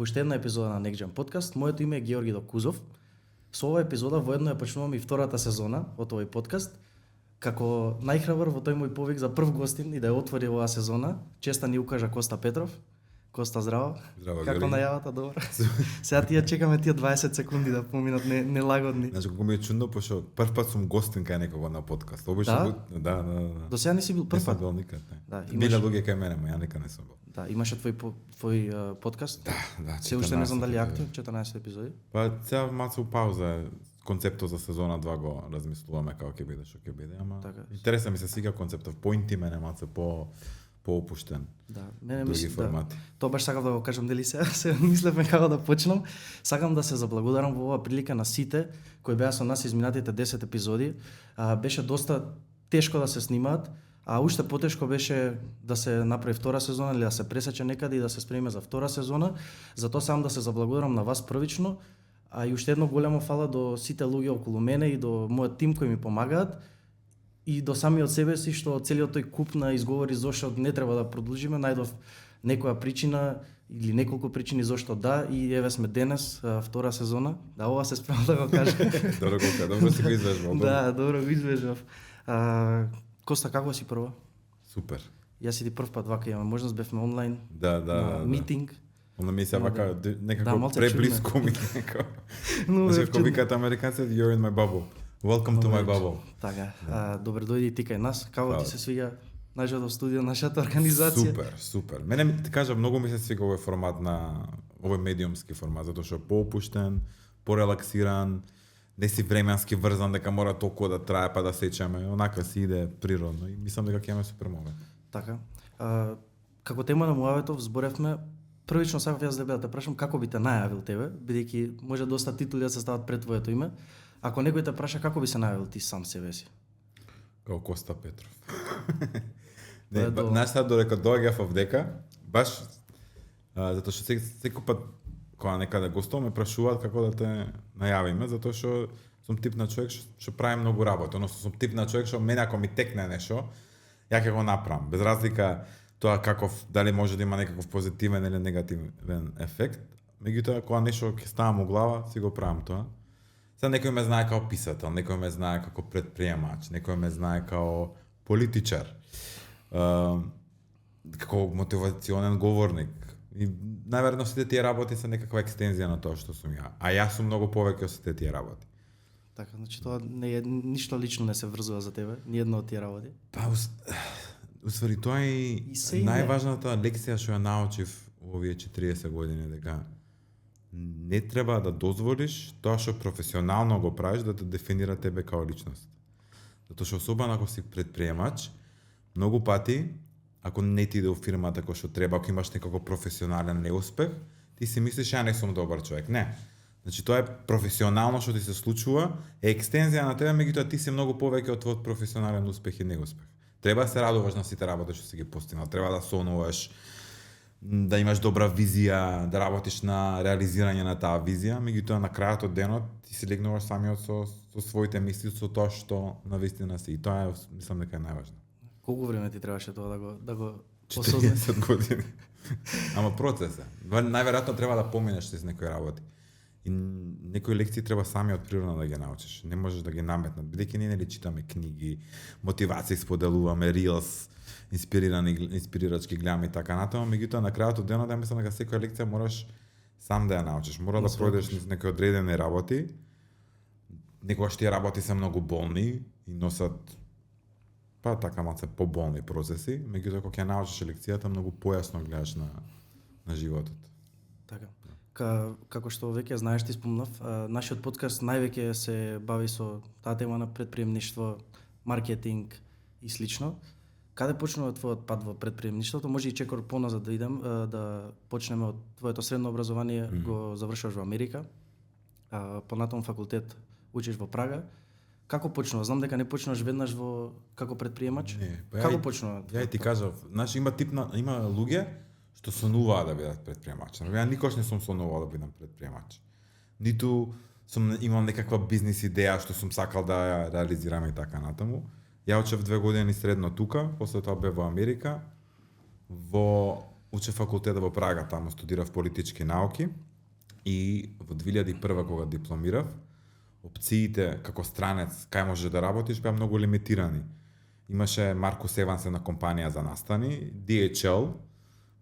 во уште една епизода на Next Gen подкаст. Моето име е Георги Докузов. Со оваа епизода воедно ја почнувам и втората сезона од овој подкаст. Како најхрабар во тој мој повик за прв гостин и да ја отвори оваа сезона, честа ни укажа Коста Петров. Коста, здраво. Здраво, Како Георги. најавата, добро. Сега тие чекаме тие 20 секунди да поминат нелагодни. Значи, како ми е чудно, пошто прв пат сум гостин кај некого на подкаст. Обично да. До сега не си бил прв Не сум пат. бил никад, не. Да, Биле луѓе кај мене, ја никад не сум бил. Да, имаше твој подкаст. Да. Се уште не знам дали е 14 актив, 14 епизоди. Па сега малку у пауза концептот за сезона 2 го размислуваме како ќе биде, што ќе биде, ама Така. интересно ми се свига концептот, поинтимен е малку поопуштен. Да, мене Други мисли формати. Тоа баш сакав да го кажам дали се мислевме како да почнам. Сакам да се заблагодарам во оваа прилика на сите кои беа со нас изминатите 10 епизоди. Беше доста тешко да се снимаат, а уште потешко беше да се направи втора сезона или да се пресече некаде и да се спремиме за втора сезона. Затоа сам да се заблагодарам на вас првично, а и уште едно големо фала до сите луѓе околу мене и до мојот тим кои ми помагаат. И до самиот себе си, што целиот тој куп на изговори зошто не треба да продолжиме, најдов некоја причина или неколку причини зошто да, и еве сме денес, втора сезона. Да, ова се спремам да го кажам. Добро си го извежбал. Да, добро го извежбав. Коста, како си прво? Супер. Јас си ти прв пат вака имаме можност, бевме онлайн Да. митинг. Она ми се вака некако малце преблиско ми некако. Но Значи е како чудно. викаат американците, you're in my bubble. Welcome to my bubble. Така, добре дојди и ти кај нас. Како Фала. ти се свига нашето студио, нашата организација? Супер. Мене ти кажа, многу ми се свига овој формат на овој медиумски формат, затоа што е поопуштен, порелаксиран, не си временски врзан дека мора толку да трае па да сечеме, онака си иде природно и мислам дека ќе ме супер момент. Така. Како тема на муаветов зборевме, првично сакав јас да те прашам како би те најавил тебе, бидејќи може доста титули да се стават пред твоето име. Ако некој те праша како би се најавил ти сам себе си? Као Коста Петров. Тоа е Не, добро. знаеш сега додека доаѓав овдека, баш затоа што секој пат кога некаде гостувам ме прашуваат како да те најавиме, затоа што сум тип на човек што прави многу работа, односно сум тип на човек што мене ако ми текне нешто, ја ќе го направам, без разлика тоа каков дали може да има некаков позитивен или негативен ефект. Меѓутоа кога нешто ќе ставам у глава, си го правам тоа. Сега некој ме знае како писател, некој ме знае како предприемач, некој ме знае како политичар, како мотивационен говорник. И најверојатно сите тие работи се некаква екстензија на тоа што сум ја. А јас сум многу повеќе од сите тие работи. Така, значи тоа не е ништо лично не се врзува за тебе, ни една од тие работи. Па, уствари, тоа е И се и не. најважната лекција што ја научив во овие 40 години, дека не треба да дозволиш тоа што професионално го правиш да те дефинира тебе као личност. Затоа што особено ако си предприемач, многу пати, ако не ти иде у фирмата како што треба, ако имаш некако професионален неуспех, ти си мислиш ја не сум добар човек. Не. Значи тоа е професионално што ти се случува, е екстензија на тебе, меѓутоа ти си многу повеќе од твојот професионален успех и неуспех. Треба да се радуваш на сите работи што си ги постигнал, треба да сонуваш, да имаш добра визија, да работиш на реализирање на таа визија, меѓутоа на крајот од денот ти си легнуваш самиот со своите мисли, со тоа што навистина си. И тоа е, мислам дека е најважно. Колку време ти требаше тоа да го осознаш? 40 години. Ама процес е. Најверојатно треба да поминеш низ некои работи. И некои лекции треба сами од природно да ги научиш. Не можеш да ги наметнат. Бидејќи ние нели читаме книги, мотивации споделуваме, reels, инспирирачки гледаме и така натаму, меѓутоа на крајот од денот мислам дека секоја лекција мораш сам да ја научиш. Мора да пројдеш низ некои одредени работи. Некогаш тие работи се многу болни и носат па така малце поболни процеси, меѓутоа кога ќе научиш лекцијата многу појасно гледаш на животот. Така. Како што веќе знаеш, ти спомнав, нашиот подкаст највеќе се бави со таа тема на предприемништво, маркетинг и слично. Каде почнува твојот пат во предприемништвото? Може и чекор поназад да идем, да почнеме од твоето средно образование, го завршуваш во Америка, понатаму факултет учиш во Прага. Како почнува? Знам дека не почнуваш веднаш како предприемач. Не, па Како почнува? Ја ти кажав, значи има луѓе што сонуваат да бидат предприемачи. Ја никош не сум сонувал да бидам предприемач. Ниту сум имал некаква бизнис идеја што сум сакал да ја реализирам и така натаму. Ја учев 2 години средно тука, после тоа бев во Америка. Во учев факултет во Прага, таму студирав политички науки и во 2001 кога дипломирав, опциите како странец кај можеш да работиш беа многу лимитирани. Имаше Маркус Еванс една компанија за настани, DHL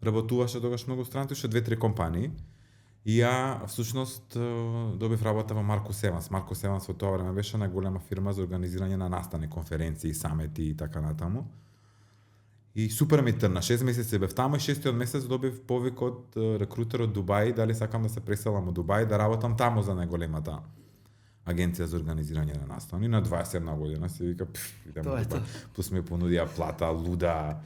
работуваше тогаш многу странци, уште 2-3 компании. И ја всушност добив работа во Маркус Еванс. Маркус Еванс во тоа време беше најголема фирма за организирање на настани, конференции, самети и така натаму. И супер ми трна, 6 месеци бев таму и 6-тиот месец добив повик од рекрутер од Дубај, дали сакам да се преселам од Дубај, да работам таму за најголемата агенција за организирање на настани. На 21 година се вика, идем во Дубај. Плюс ми понудија плата, луда.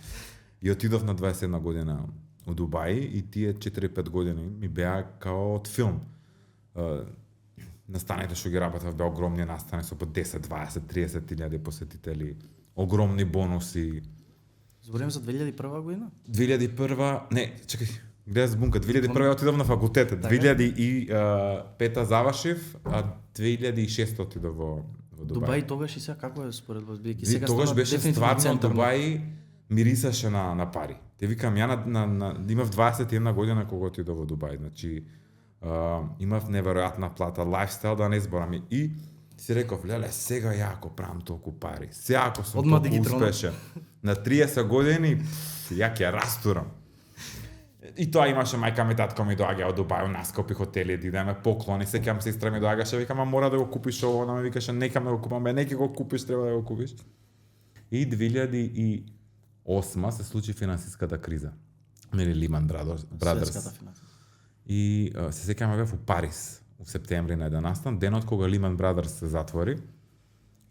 И отидов на 21 година од Дубај и тие 4-5 години ми беа као од филм. Настаните што ги работев беа огромни настани со по 10, 20, 30 илјади посетители, огромни бонуси. Зборим за 2001 година? 2001, не, чекај, гледа збунка, 2001 отидов на факултет, 2005 завршив, а 2006 отидов во Дубај. Дубај тогаш и сега како е според вас, бидејќи сега тогаш беше стварно центар, Дубај мирисаше на пари. Те викам ја имав 21 година кога отидов во Дубај, значи имав неверојатна плата, лајфстайл да не зборам и си реков, леле, сега ја ако правам толку пари, сега ако сум толку успешен, на 30 години, ја ќе растурам. И тоа имаше мајка ми, татко ми доаѓа од Дубај, наскопи хотели, да идеме поклони, сеќавам сестра ми доаѓаше, викам, мора да го купиш ово, она ми викаше, нека да го купам, не ќе го купиш, треба да го купиш. И 2008 се случи финансиската криза. Нели Lehman Brothers. И се сеќавам бев у Париз, у септември на 11, денот кога Lehman Brothers се затвори.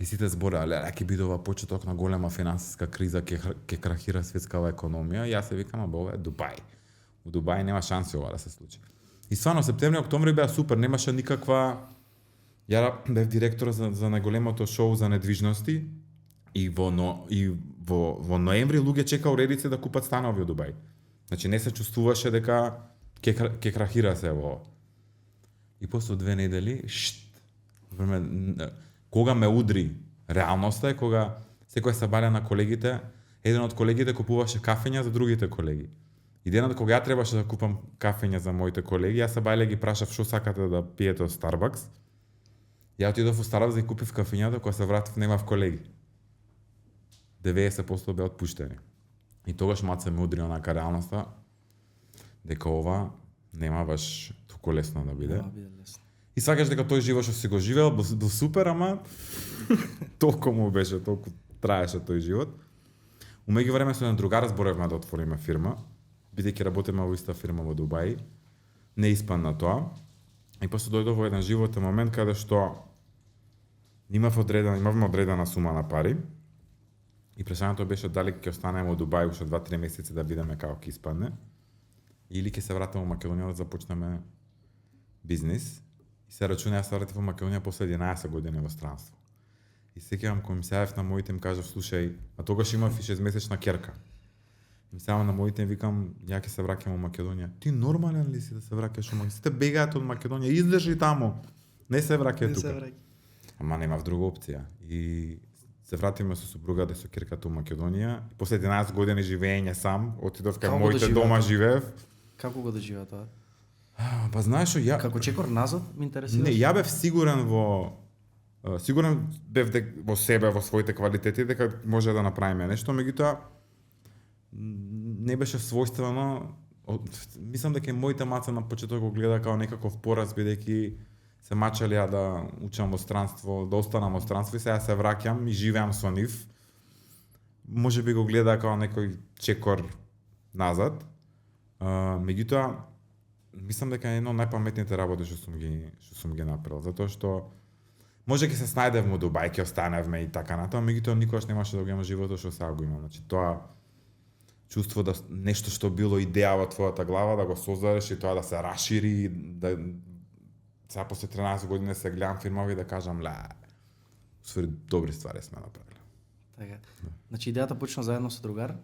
И сите збораа, леле, ќе биде ова почеток на голема финансиска криза, ќе крахира светскава економија. Јас се викам, ова е Дубај. У Дубај нема шанси ова да се случи. И стварно септември, октомври беа супер, немаше никаква. Ја бев директор за најголемото шоу за недвижности и во ноември луѓе чека уредици да купат станови во Дубај. Значи не се чувствуваше дека ќе крахира се во. И после 2 недели, кога ме удри реалноста е кога секој се баля на колегите, еден од колегите купуваше кафења за другите колеги. И денот кога ја требаше да купам кафења за моите колеги, јас се бајле ги прашав што сакате да пиете од Starbucks. Ја отидов во Starbucks и купив кафењата, кога се вратив немав колеги. 90% беа отпуштени. И тогаш маце ме удри онака реалноста дека ова нема баш толку лесно да биде. И сваќаш дека тој живот што си го живеел бил супер, ама толку му беше, толку траеше тој живот. У меѓувреме со еден другар зборевме да отвориме фирма, бидејќи работиме во иста фирма во Дубај. Не испадна тоа. И после дојдов во еден животен момент каде што имавме одредена сума на пари. И прашањето беше дали ќе останеме во Дубај уште 2-3 месеци да видиме како ќе испадне или ќе се вратиме во Македонија да започнеме бизнис. И се рачуна јас се вратив во Македонија после 11 години во странство. И сеќавам кога ми се јавив на моите им кажав слушај, а тогаш имав и 6-месечна ќерка. Ми се јавам на моите им викам ја ќе се враќам во Македонија. Ти нормален ли си да се враќаш во Македонија? Сите бегаат од Македонија, издржи таму. Не се враќај тука. Ама немав друга опција. И се вратиме со супругата и со ќерката во Македонија. После 11 години живење сам, отидов кај моите дома живеев. Како го доживеа тоа? Па знаеш што ја како чекор назад ме интересира. Не, ја бев сигурен бев во себе, во своите квалитети дека може да направиме нешто, меѓутоа не беше својствено. Мислам дека моите маца на почеток го гледа како некаков пораз, бидејќи се мачали да учам во странство, да останам во странство и сега се враќам и живеам со нив. Може би го гледа како некој чекор назад. Меѓутоа мислам дека е едно од најпаметните работи што сум ги направил, затоа што може ќе се снајдев во Дубај, ќе останевме и така натаму, меѓутоа никогаш немаше да го имам животот што сега го имам. Значи тоа чувство да нешто што било идеја во твојата глава да го создадеш и тоа да се расшири, да сега после 13 години се гледам филмови и да кажам усвари добри ствари сме направиле. Така. Значи идејата почна заедно со другар.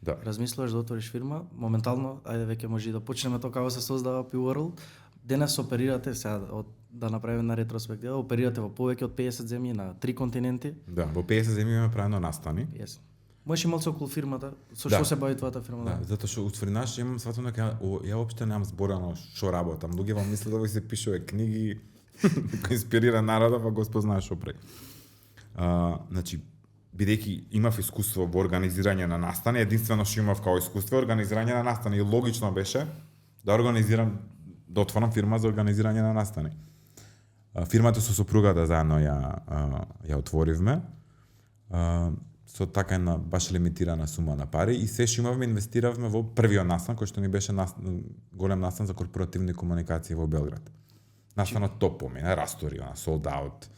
Да. Размислуваш да отвориш фирма, моментално, ајде веќе може и да почнеме тоа како се создава P-World. Денес оперирате, сега да направиме на ретроспектива, оперирате во повеќе од 50 земји на 3 континенти. Да, во 50 земји имаме правено настани. Yes. Можеш и малце околу фирмата, со Да. што се бави твојата фирма? Да, затоа што утвринаш имам сватено дека ја опште немам зборено што работам. Луѓе вам мислат дека се пишува книги, кои инспирира народот, па го спознаеш што прави. Значи, бидејќи имав искуство во организирање на настани, единствено што имав као искуство е организирање на настани и логично беше да организирам, да отворам фирма за организирање на настани. Фирмата со сопругата заедно ја отворивме. Со така една баш лимитирана сума на пари и се што имавме инвестиравме во првиот настан кој што ни беше голем настан за корпоративни комуникации во Белград. Настанот топ помина, растори, sold out.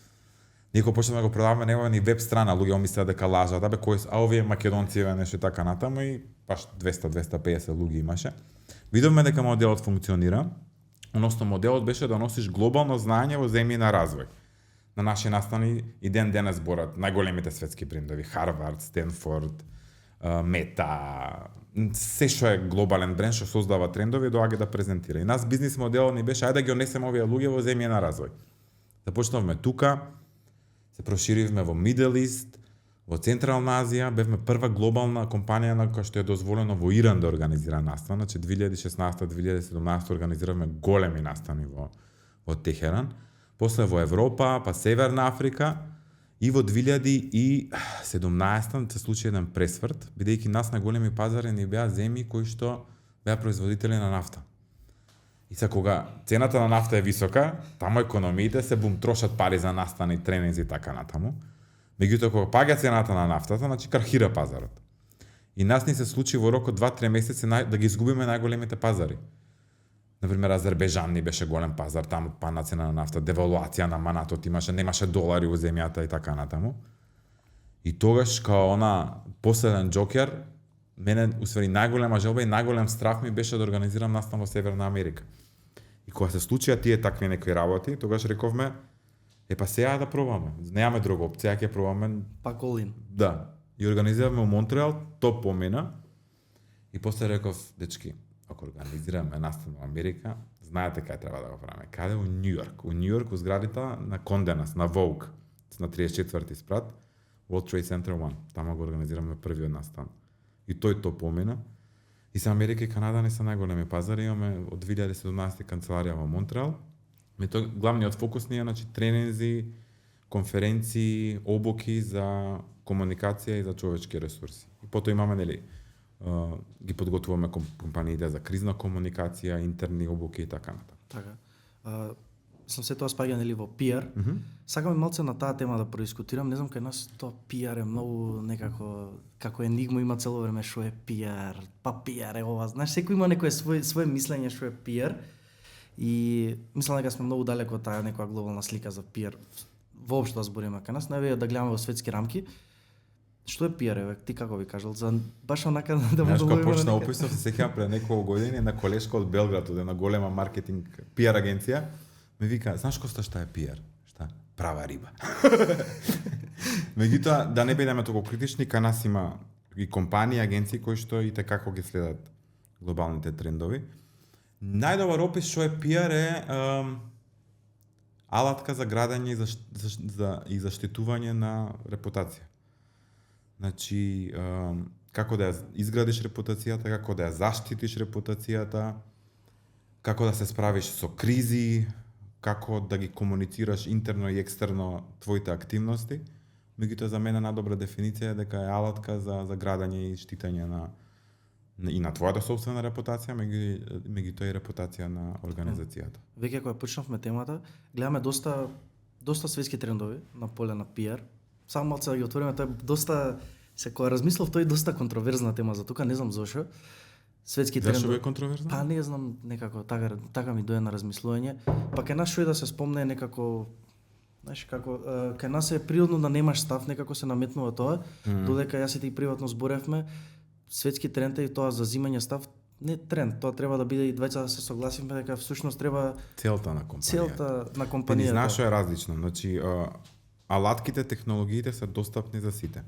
Никој почнавме да го продаваме, немаме ни веб страна, луѓе мислеа дека лажат, овие македонци нешто така натаму и баш 200-250 луѓе имаше. Видовме дека моделот функционира, односно моделот беше да носиш глобално знаење во земји на развој. На наши настани и ден денес зборат најголемите светски брендови, Харвард, Стенфорд, Мета, се што е глобален бренд што создава трендови доаѓа да презентира. И нас бизнис моделот ни беше ајде да ги однесеме овие луѓе во земји на развој. Започнавме тука, се проширивме во Middle East, во Централна Азија, бевме прва глобална компанија на која што е дозволено во Иран да организира настан, значи 2016-2017 организиравме големи настани во Техеран. После во Европа, па Северна Африка и во 2017 се случи еден пресврт, бидејќи нас на големи пазари ни беа земји кои што беа производители на нафта. И сега кога цената на нафта е висока, таму економиите се трошат пари за настани, тренинзи и така натаму. Меѓутоа кога паѓа цената на нафтата, значи крахира пазарот. И нас ни се случи во рок од 2-3 месеци да ги изгубиме најголемите пазари. Например, Азербејџан ни беше голем пазар, таму падна цена на нафта, девалуација на манатот, немаше долари во земјата и така натаму. И тогаш као последен џокер, мене усвари најголема желба и најголем страх ми беше да организирам настан во Северна Америка. И кога се случија тие такви некои работи, тогаш рековме па сега да пробаме. Немаме друга опција, ќе пробаме. Пак Олин. Да. И организиравме во Монтреал, топ помина. И после реков, дечки, ако организираме настан во Америка, знаете кај треба да го правиме. Каде? Во Њујорк. Во Њујорк, во зградата на Конде Наст, на Vogue, на 34-ти спрат, World Trade Center 1. Таму го организираме првиот настан. И тој топ помина. И се Америка и Канада не се најголеми пазари, имаме од 2017 канцеларија во Монтреал. Главниот фокус ни е тренинзи, конференции, обуки за комуникација и за човечки ресурси. И потоа имаме ги подготвуваме компаниите за кризна комуникација, интерни обуки и така натаму. Така. Сам се тоа спаѓа во PR. Сакам малце на таа тема да продискутирам. Не знам кај нас тоа PR е многу некако како енигма, има цело време што е PR, па PR е ова. Знаеш, секој има некое свое мислење што е PR. И мислам дека сме многу далеко од таа некоја глобална слика за PR. Воопшто да збориме кај нас, највеќе да гледаме во светски рамки. Што е PR, ти како ви кажал, за баш онака да му кога почна описов, се сеќавам пред неколку години на колешка од Белград, од една голема маркетинг PR агенција, ме вика, знаеш што е PR? Шта? Права риба. Меѓутоа, да не бидеме толку критични, кај нас има и компании, агенции кои што и како ги следат глобалните трендови. Најдобар опис што е PR е алатка за градење и заштитување на репутација. Значи, како да ја изградиш репутацијата, како да ја заштитиш репутацијата, како да се справиш со кризи, како да ги комуницираш интерно и екстерно твоите активности. Меѓутоа за мене најдобра дефиниција е дека е алатка за градење и штитење и на твојата собствена репутација, меѓутоа и репутација на организацијата. Веќе кога почнавме темата, гледаме доста светски трендови на поле на PR. Само малце да ги отвориме, тоа е доста кога размислов, тоа е доста контроверзна тема за тука, не знам зошто. Светски трендови. Зашто е контроверзна? Па не знам, некако така ми дојде на размислување. Па кај нас што е да се спомне некако, знаеш како кај нас е природно да немаш став, некако се наметнува тоа, додека јас и ти приватно зборевме, светски тренд е и тоа за земање став, не тренд, тоа треба да биде и двајца да се согласиме дека всушност треба целта на компанијата. Ти знаеш што е различно, значи алатките, технологиите се достапни за сите.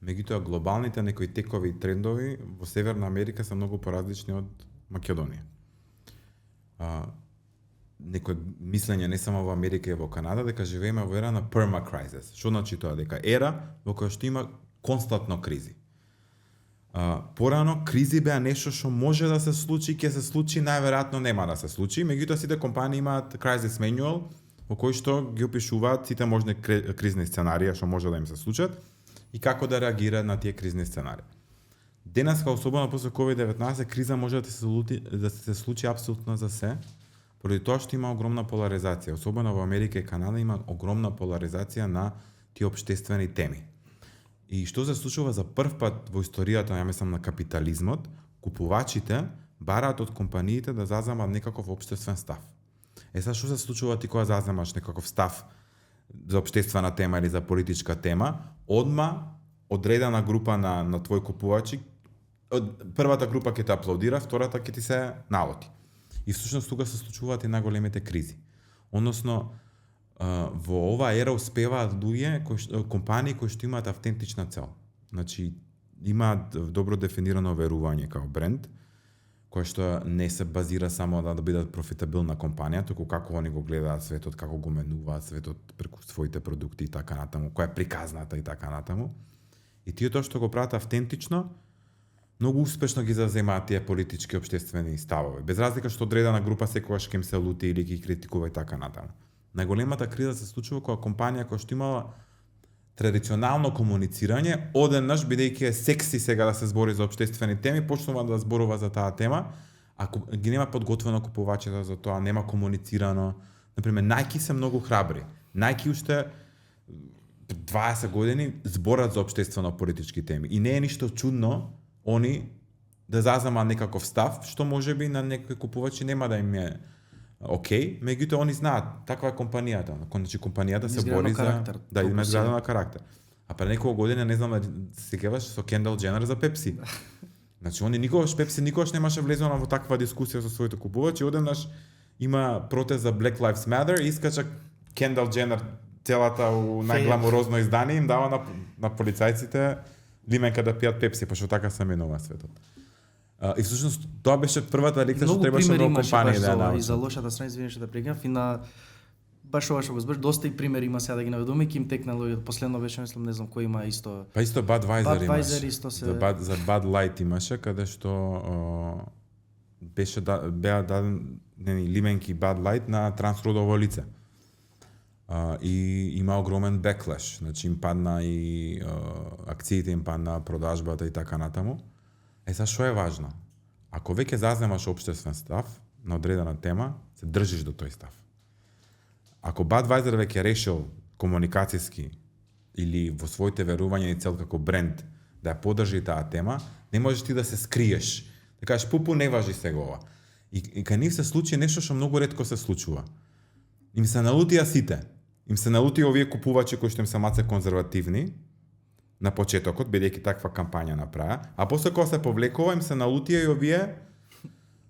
Меѓутоа глобалните некои текови и трендови во Северна Америка се многу поразлични од Македонија. Некој мислење не само во Америка и во Канада дека живееме во ера на perma crisis. Што значи тоа? Дека ера во која што има константно кризи. Порано кризи беа нешто што може да се случи, ќе се случи, најверојатно нема да се случи. Меѓутоа сите компании имаат crisis manual во кој што ги опишуваат сите можни кризни сценарии што може да им се случат и како да реагираат на тие кризни сценарии. Денеска, особено после COVID-19, криза може да се случи апсолутно за се, поради тоа што има огромна поларизација. Особено во Америка и Канада има огромна поларизација на тие општествени теми. И што се случува за прв пат во историјата, ја мислам, на капитализмот, купувачите бараат од компаниите да заземат некаков општествен став. Сега што се случува ти кога заземаш некаков став за општествена тема или за политичка тема, одма одредена група на твои купувачи, првата група ќе те аплаудира, втората ќе ти се налоти. И всушност тука се случуваат и најголемите кризи. Односно, во оваа ера успеваат луѓе, компании кои што имаат автентична цел. Значи, имаат добро дефинирано верување као бренд, кој што не се базира само да бидат профитабилна компанија, туку како они го гледаат светот, како го менуваат светот преку своите продукти и така натаму, која е приказната и така натаму. И тие тоа што го прават автентично, многу успешно ги заземаат тие политички општествени ставови. Без разлика што одредена група секогаш ќе им се лути или ги критикува и така натаму. Најголемата криза се случува кога компанија која што имала традиционално комуницирање, одеднаш бидејќи е секси сега да се збори за општествени теми, почнува да зборува за таа тема, ако ги нема подготвено купувачите за тоа, нема комуницирано. Например, Nike се многу храбри. Nike уште 20 години зборат за општествено политички теми. И не е ништо чудно они да заземат некаков став, што можеби на некои купувачи нема да им е окей, меѓутоа они знаат, таква е компанијата. Значи компанијата се бори за да има изградена карактер. А пред неколку години не знам да се сеќаваш со Kendall Jenner за Пепси. Значи они Пепси никогаш немаше влезено во таква дискусија со своите купувачи, одеднаш има протест за Black Lives Matter и искача Kendall Jenner целата у најгламурозно издание им дава на полицајците лименка да пијат Пепси, па што така се менува светот. И всушност тоа беше првата лекција што требаше на компанија да научи. И за лошата страна, извинете што да прекинав, и на баш ова што го збориш, доста и примери има сега да ги наведуваме, ќе им текна луѓето. Последно беше, мислам, не знам кој има исто. Па исто Budweiser имаше. Budweiser исто се за Bud Light имаше каде што беа даден лименки Bud Light на трансродово лице. И има огромен беклеш, значи им падна и акциите им падна, продажбата и така натаму. Сега што е важно? Ако веќе заземаш општествен став на одредена тема, се држиш до тој став. Ако Budweiser веќе решил комуникацијски или во своите верувања и цел како бренд да ја поддржи таа тема, не можеш ти да се скриеш. Да кажеш пупу не важи сега ова. И кај нив се случи нешто што многу ретко се случува. Им се налутија сите. Им се налутија овие купувачи кои што им се маце конзервативни на почетокот, бидејќи таква кампања направи, а после кога се повлекува им се налутија и овие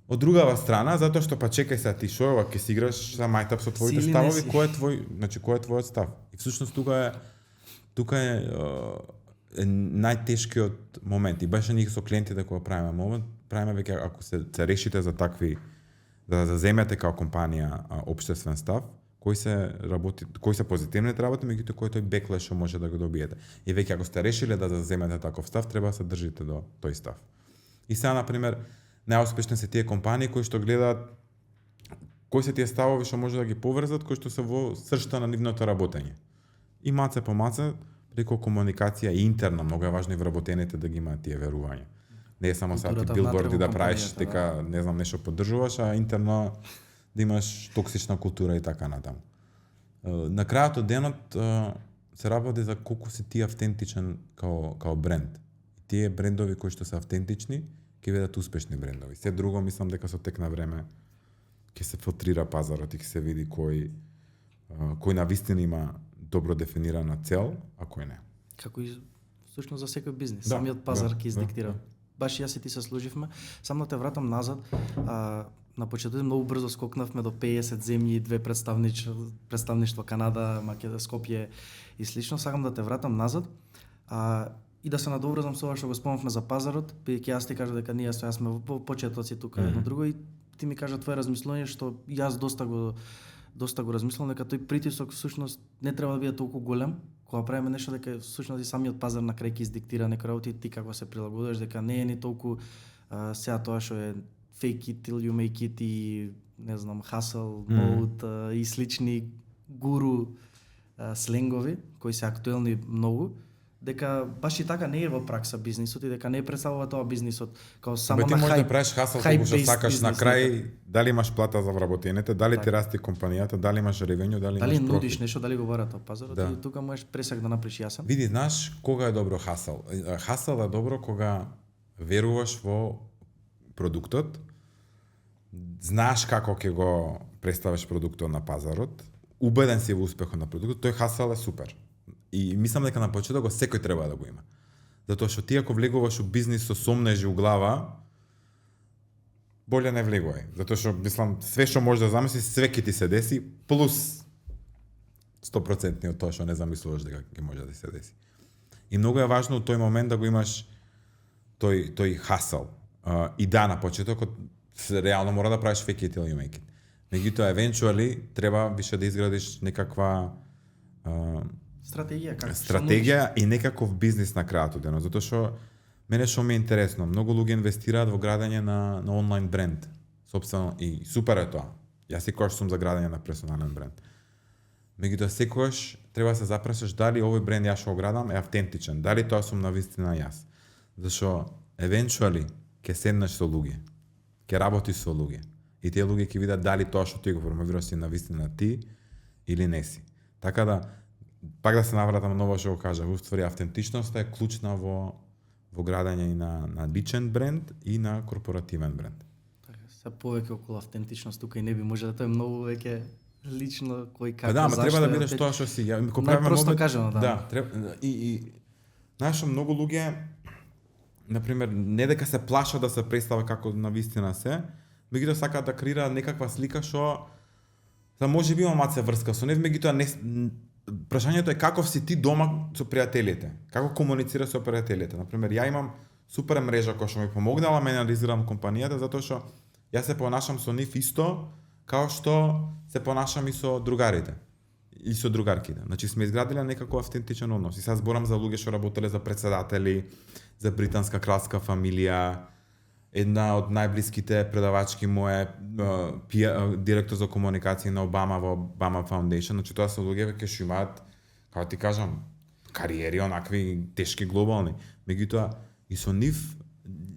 од другава страна, затоа што па чекај се ти шо ова ќе си играш за мајтап со твоите ставови, кој е твој, значи кој е твојот став. И всушност тука е најтешкиот момент. И беше ние со клиентите кога правиме веќе ако се решите за такви да заземете као компанија општествен став, кои се позитивните работи, меѓутоа кој тој беклеш што може да го добиете. И веќе ако сте решиле да заземете таков став, треба да се држите до тој став. И сега на пример најуспешни се тие компании кои што гледаат кои се тие ставови што може да ги поврзат, кои што се во сршта на нивното работење. И маце по маце преку комуникација и интерно, многу е важно и вработените да ги имаат тие верувања. Не е само сега ти билборди да правиш дека не знам нешто поддржуваш, а интерно да имаш токсична култура и така натаму. На крајот од денот се работи за колку си ти автентичен као бренд. Тие брендови кои што се автентични ќе бидат успешни брендови. Се друго мислам дека со тек на време ќе се филтрира пазарот и ќе се види кој навистина има добро дефинирана цел, а кој не. Како и всушност за секој бизнис, самиот пазар ќе издиктира. Баш јас и ти се служивме, само да те вратам назад. На почетокот многу брзо скокнавме до 50 земји и 2 представништва Канада, Македонија, Скопје и слично. Сакам да те вратам назад и да се надоврзам со ова што го спомнавме за пазарот, бидејќи јас ти кажа дека ние сме во почетоци тука едно друго и ти ми кажа твое размислување што јас доста го размислам дека тој притисок всушност не треба да биде толку голем кога правиме нешто дека всушност и самиот пазар на крај ќе издиктира некои работи, ти како се прилагодиш дека не е ни толку сега тоа што е fake it till you make it и не знам hustle mode и слични гуру сленгови кои се актуелни многу, дека баш и така не е во пракса бизнисот и дека не представува тоа бизнисот како само ти на можеш да хайп. правиш хасал колку што сакаш на крај, дали имаш плата за вработените, дали ти расти компанијата, дали имаш ревенју, дали имаш профит. нудиш нешто, дали го бара тоа пазарот Да. и тука можеш пресак да направиш јасен. Види, знаеш кога е добро хасал? Хасал е добро кога веруваш во продуктот, знаеш како ќе го представиш продуктот на пазарот, убеден си во успехот на продуктот, тој хасал е супер. И мислам дека на почеток секој треба да го има. Затоа што ти ако влегуваш у бизнис со сомнежи у глава, боле не влегувај. Затоа што мислам све што можеш да замислиш, све ќе ти се деси плюс 100% од тоа што не замислуваш дека ќе може да ти се деси. И многу е важно у тој момент да го имаш тој хасал. И да, на почетокот реално мора да правиш fake it till you make it. Меѓутоа, eventually, треба више да изградиш некаква стратегија и некаков бизнис на крајот од денот. Затоа што мене што ми е интересно, многу луѓе инвестираат во градење на онлайн бренд. Собствено, и супер е тоа. Јас секогаш сум за градење на персонален бренд. Меѓутоа, секогаш треба да се запрашаш дали овој бренд јас што го градам е автентичен, дали тоа сум навистина јас. Зашто eventually ќе седнеш со луѓе, ќе работиш со луѓе и тие луѓе ќе видат дали тоа што ти го промовираш си навистина ти или не си. Така да пак да се навратам на ова што го кажа, уствари автентичноста е клучна во градење и на личен бренд и на корпоративен бренд. Така, се повеќе околу автентичност тука и не би може да тоа е многу веќе лично кој како да, ама зашто треба да бидеш тоа што си. Најпросто кажано, да. Да, треба и знаеш што многу луѓе например не дека се плашат да се представа како навистина се, меѓутоа сакаат да креираат некаква слика што може би има маце врска со нив, меѓутоа не прашањето е каков си ти дома со пријателите, како комуницираш со пријателите. Например, ја имам супер мрежа која што ми помогнала мене да изградам компанијата затоа што јас се понашам со нив исто као што се понашам и со другарите и со другарките. Значи сме изградиле некако автентичен однос. И сега зборам за луѓе што работеле за председатели, за британска кралска фамилија, една од најблиските предавачки моje директор за комуникација на Обама во Obama Foundation, значи тоа се луѓе веќе што имаат, како ти кажам, кариери онакви тешки глобални. Меѓутоа и со нив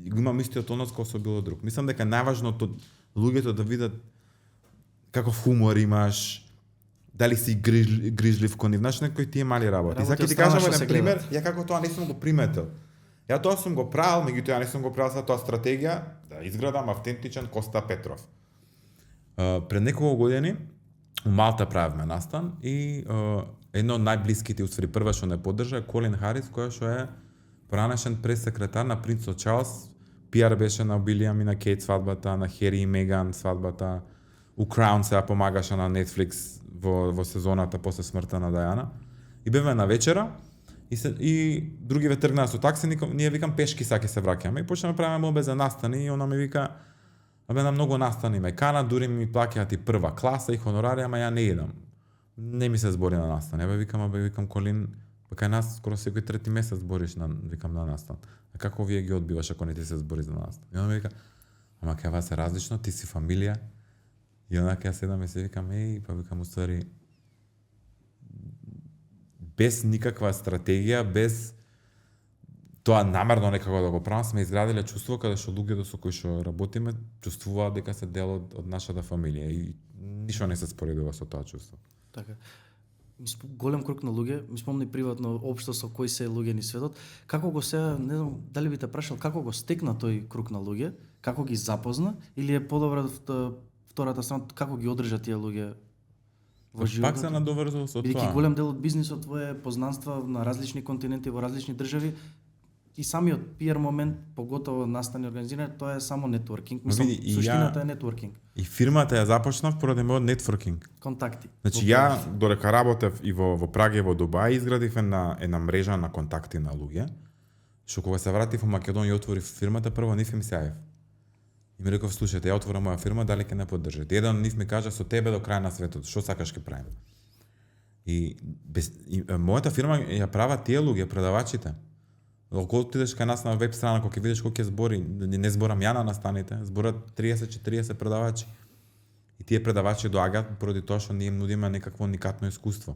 имам истиот однос како со било друг. Мислам дека најважното луѓето да видат каков хумор имаш, дали си грижлив кон нив, знаеш некои тие мали работи. Сака ти кажам еден пример, ја како тоа не сум го приметил. Ја тоа сум го правил, меѓутоа не сум го правил за тоа стратегија да изградам автентичен Коста Петров. Пред неколку години у Малта правевме настан и едно од најблиските, усвари прва што не поддржа е Колин Харис, која што е поранешен прес-секретар на принцот Чарлс. PR беше на Уилијам и на Кейт свадбата, на Хери и Меган свадбата. У Crown се помагаше на Netflix во сезоната после смртта на Дајана. И бевме на вечера и другиве тргнаа со такси, ние викам пешки саке се враќаме и почнеме правиме молбе за настани и она ми вика абе на многу настани ме кана, дури ми плаќаат и прва класа и хонорари, ама ја не идам. Не ми се збори на настан. Викам Колин, кај нас скоро секој трети месец збориш на настан. А како вие ги одбиваш ако не ти се збори за настан? И она ми вика, ама кај вас е различно, ти си фамилија. И онака ја седам и се викам, викам уствари без никаква стратегија, без тоа намерно некако да го правам, сме изградиле чувство каде што луѓето со кои што работиме чувствуваат дека се дел од нашата фамилија и ништо не се споредува со тоа чувство. Така. Голем круг на луѓе, ми спомни приватно општо со кои се луѓе ни светот. Како го се, не знам, дали би те прашал како го стекна тој круг на луѓе, како ги запозна или е подобро втората страна како ги одржа тие луѓе во животот? Пак се надоврзува со тоа. Бидејќи голем дел од бизнисот твое е познанства на различни континенти, во различни држави, и самиот PR момент, поготово настани организирање, тоа е само нетворкинг. Мислам, суштината е нетворкинг. И фирмата ја започнав поради мојот нетворкинг. Контакти. Значи ја додека работев и во Прага и во Дубај изградив една мрежа на контакти на луѓе. Што кога се вратив во Македонија и отворив фирмата, прво нив ми се јавив. И ми реков, слушајте, ја отворам моја фирма, дали ќе не поддржите? Еден од нив ми кажа, со тебе до крај на светот, што сакаш ќе правиме? Мојата фирма ја прават тие луѓе, продавачите. Ако отидеш кај нас на веб страна, кога ќе видиш колку ќе збори, не зборам ја на настаните, зборат 30-40 продавачи. И тие продавачи доаѓаат поради тоа што ние им нудиме некакво уникатно искуство.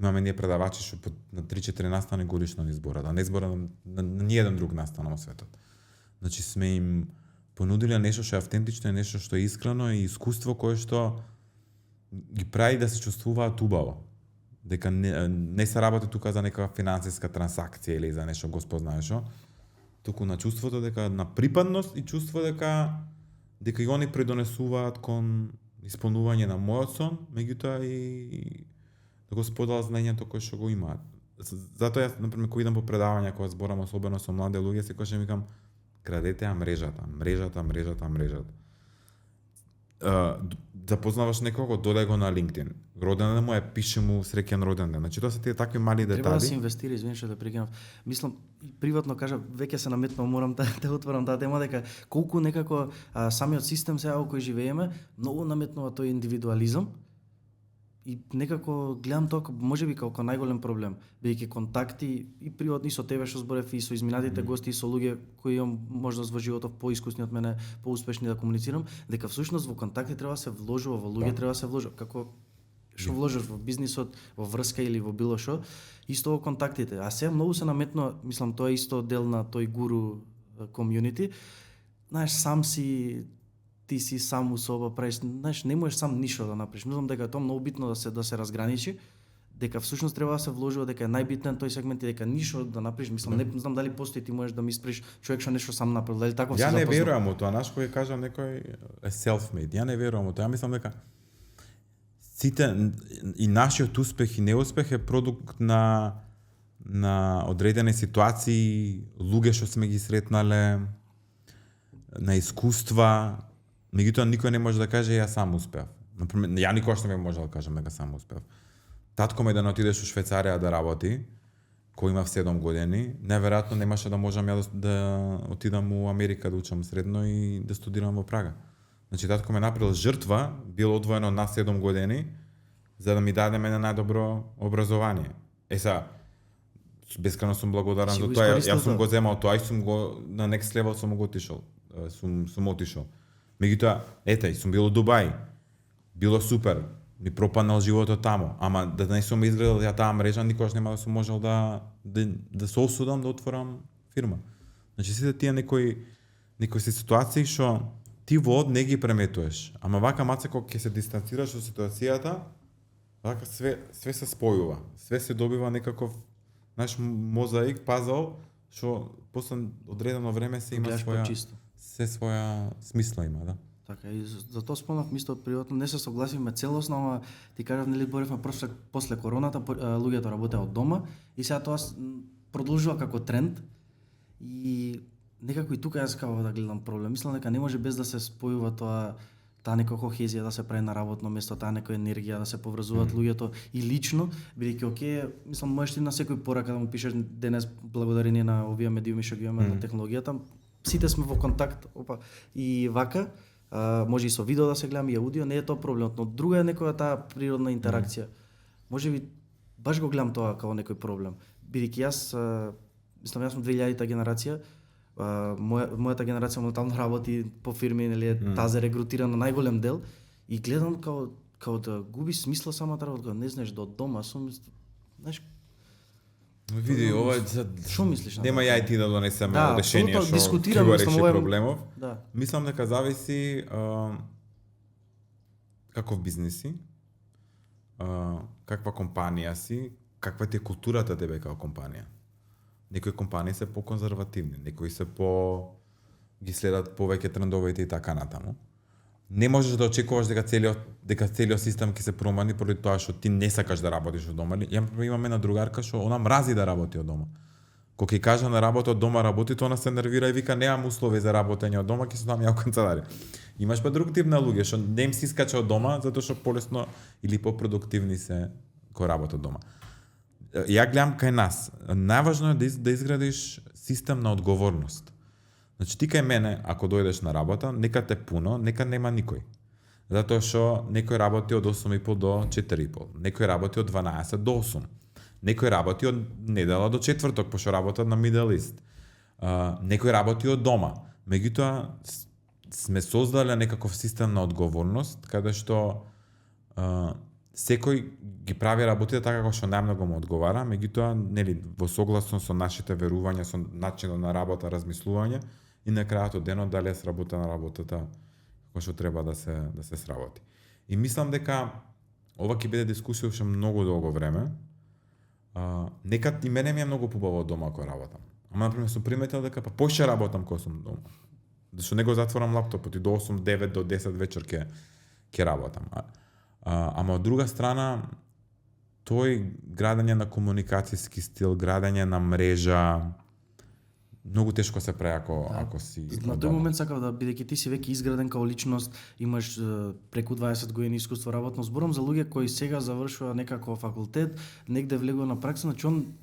Имаме ние продавачи што на 3-4 настани годишно ни зборат, а не зборат на ниеден друг настан во светот. Значи сме им понудиле нешто што е автентично, и нешто што е искрено и искуство кое што ги прави да се чувствуваат убаво. Дека не се работи тука за некаква финансиска трансакција или за нешто госпознаеш што, туку на чувството дека на припадност и чувство дека и они придонесуваат кон исполнување на мојот сон, меѓутоа и да го споделат знаењето кое што го имаат. Затоа јас, например, кога идам по предавања, кога зборам особено со млади луѓе, секогаш им викам градете ја мрежата. Запознаваш некого, додај го на LinkedIn. Роденден му пише му среќен роденден. Значи тоа се тие такви мали детали. Треба да се инвестира, извини што да прекинав. Мислам, приватно кажа, веќе се наметнал, морам да отворам таа тема, дека колку некако самиот систем сега во кој живееме, многу наметнува тој индивидуализам. И некако гледам тоа можеби како најголем проблем, бидејќи контакти и приватни со тебе што зборев и со изминатите гости и со луѓе кои имам можност во животот поискусни од мене, поуспешни да комуницирам, дека всушност во контакти треба да се вложува, во луѓе треба да се вложува, како што вложиш во бизнисот, во врска или во било што, исто во контактите. А сега многу се наметнува, мислам тоа е исто дел на тој гуру комјунити. Знаеш, ти си сам у соба правиш, знаеш, не можеш сам ништо да направиш. Мислам дека тоа многу битно да се разграничи, дека всушност треба да се вложува, дека е најбитен тој сегмент и дека ништо да направиш. Мислам, не знам дали постои ти можеш да ми испреш човек што нешто сам направил, дали тако се запознал. Ја не запознал? верувам во тоа, наш кој кажа некој е self-made. Ја не верувам во тоа. Ја мислам дека сите и нашиот успех и неуспех е продукт на одредени ситуации, луѓе што сме ги сретнале, на искуства. Меѓутоа никој не може да каже ја сам успеав. Например, ја никогаш не можел да кажам дека сам успеав. Татко ми да не отидеш во Швајцарија да работи, кој имав 7 години, неверојатно немаше да можам ја да отидам у Америка да учам средно и да студирам во Прага. Значи татко ме направил жртва, бил одвоено на 7 години за да ми даде мене најдобро образование. Са бескрајно сум благодарен за тоа. Јас сум го земал тоа и сум го на next level сум го отишол. Сум отишол. Меѓутоа, сум бил у Дубај. Било супер. Ми пропаднал животот таму, ама да не сум изградил ја таа мрежа, никогаш нема да сум можел да се осудам да отворам фирма. Значи сите тие некои ситуации што ти во не ги преметуваш, ама вака маце кога ќе се дистанцираш од ситуацијата, вака све се спојува, све се добива некаков наш мозаик, пазл, што после одредено време се има своја смисла има, да. Така, и за тоа спомнав, мисто приватно не се согласивме целосно, ама ти кажав, нели боревме после короната, луѓето работеа од дома и сега тоа продолжува како тренд и некако и тука јас како да гледам проблем. Мислам дека не може без да се спојува таа некоја кохезија да се прави на работно место, таа некоја енергија да се поврзуваат луѓето и лично, бидејќи окей, мислам можеш ти на секој порака да му пишеш денес благодарение на овие медиуми што ги имаме на технологијата, сите сме во контакт, и вака. Може и со видео да се гледаме и аудио, не е тоа проблемот, но друга е некоја таа природна интеракција. Може би баш го гледам тоа како некој проблем. Бидејќи јас сум 2000-та генерација, мојата генерација моментално работи по фирми, нели таа за регрутирана на најголем дел и гледам како да губи смисла самата работа, не знаеш до дома сум, знаеш. Види, ова што мислиш? Нема ја и ти да донесеме решение што ќе го реши проблемов. Да. Мислам дека зависи каков бизнис си, каква компанија си, каква ти е културата тебе како компанија. Некои компании се по-конзервативни, некои се ги следат повеќе трендовите и така натаму. Не можеш да очекуваш дека целиот систем ќе се промени поради тоа што ти не сакаш да работиш од дома. Имаме една другарка што она мрази да работи од дома. Кога ќе кажа на работа од дома работи, тоа она се нервира и вика немам услови за работење од дома, ќе се одам ја во канцеларија. Имаш па друг тип на луѓе што не им се искача од дома затоа што полесно или попродуктивни се кога работат од дома. Ја гледам кај нас. Најважно е да изградиш систем на одговорност. Значи ти кај мене, ако дојдеш на работа, нека те пуно, нека нема никој. Затоа што некој работи од 8:30 до 4:30, некој работи од 12 до 8, некој работи од недела до четврток, пошто работат на Middle East. Некој работи од дома. Меѓутоа, сме создале некаков систем на одговорност, каде што секој ги прави работите така како што најмногу му одговара, меѓутоа, нели, во согласно со нашите верувања, со начинот на работа, размислување, и на крајот од денот дали е сработена работата како што треба да се сработи. И мислам дека ова ќе биде дискусија уште многу долго време. Некад и мене ми е многу побаво од дома кога работам. Ама например сум приметил дека поише работам кога сум дома. Зашто не го затворам лаптопот и до 8, 9 до 10 вечер ќе работам. Ама од друга страна, тој градење на комуникацијски стил, градење на мрежа, многу тешко се прави ако си на тој момент сакав да, бидејќи ти си веќе изграден као личност, имаш преку 20 години искуство работно, зборам за луѓе кои сега завршува некако факултет, негде влегува на пракса, значи он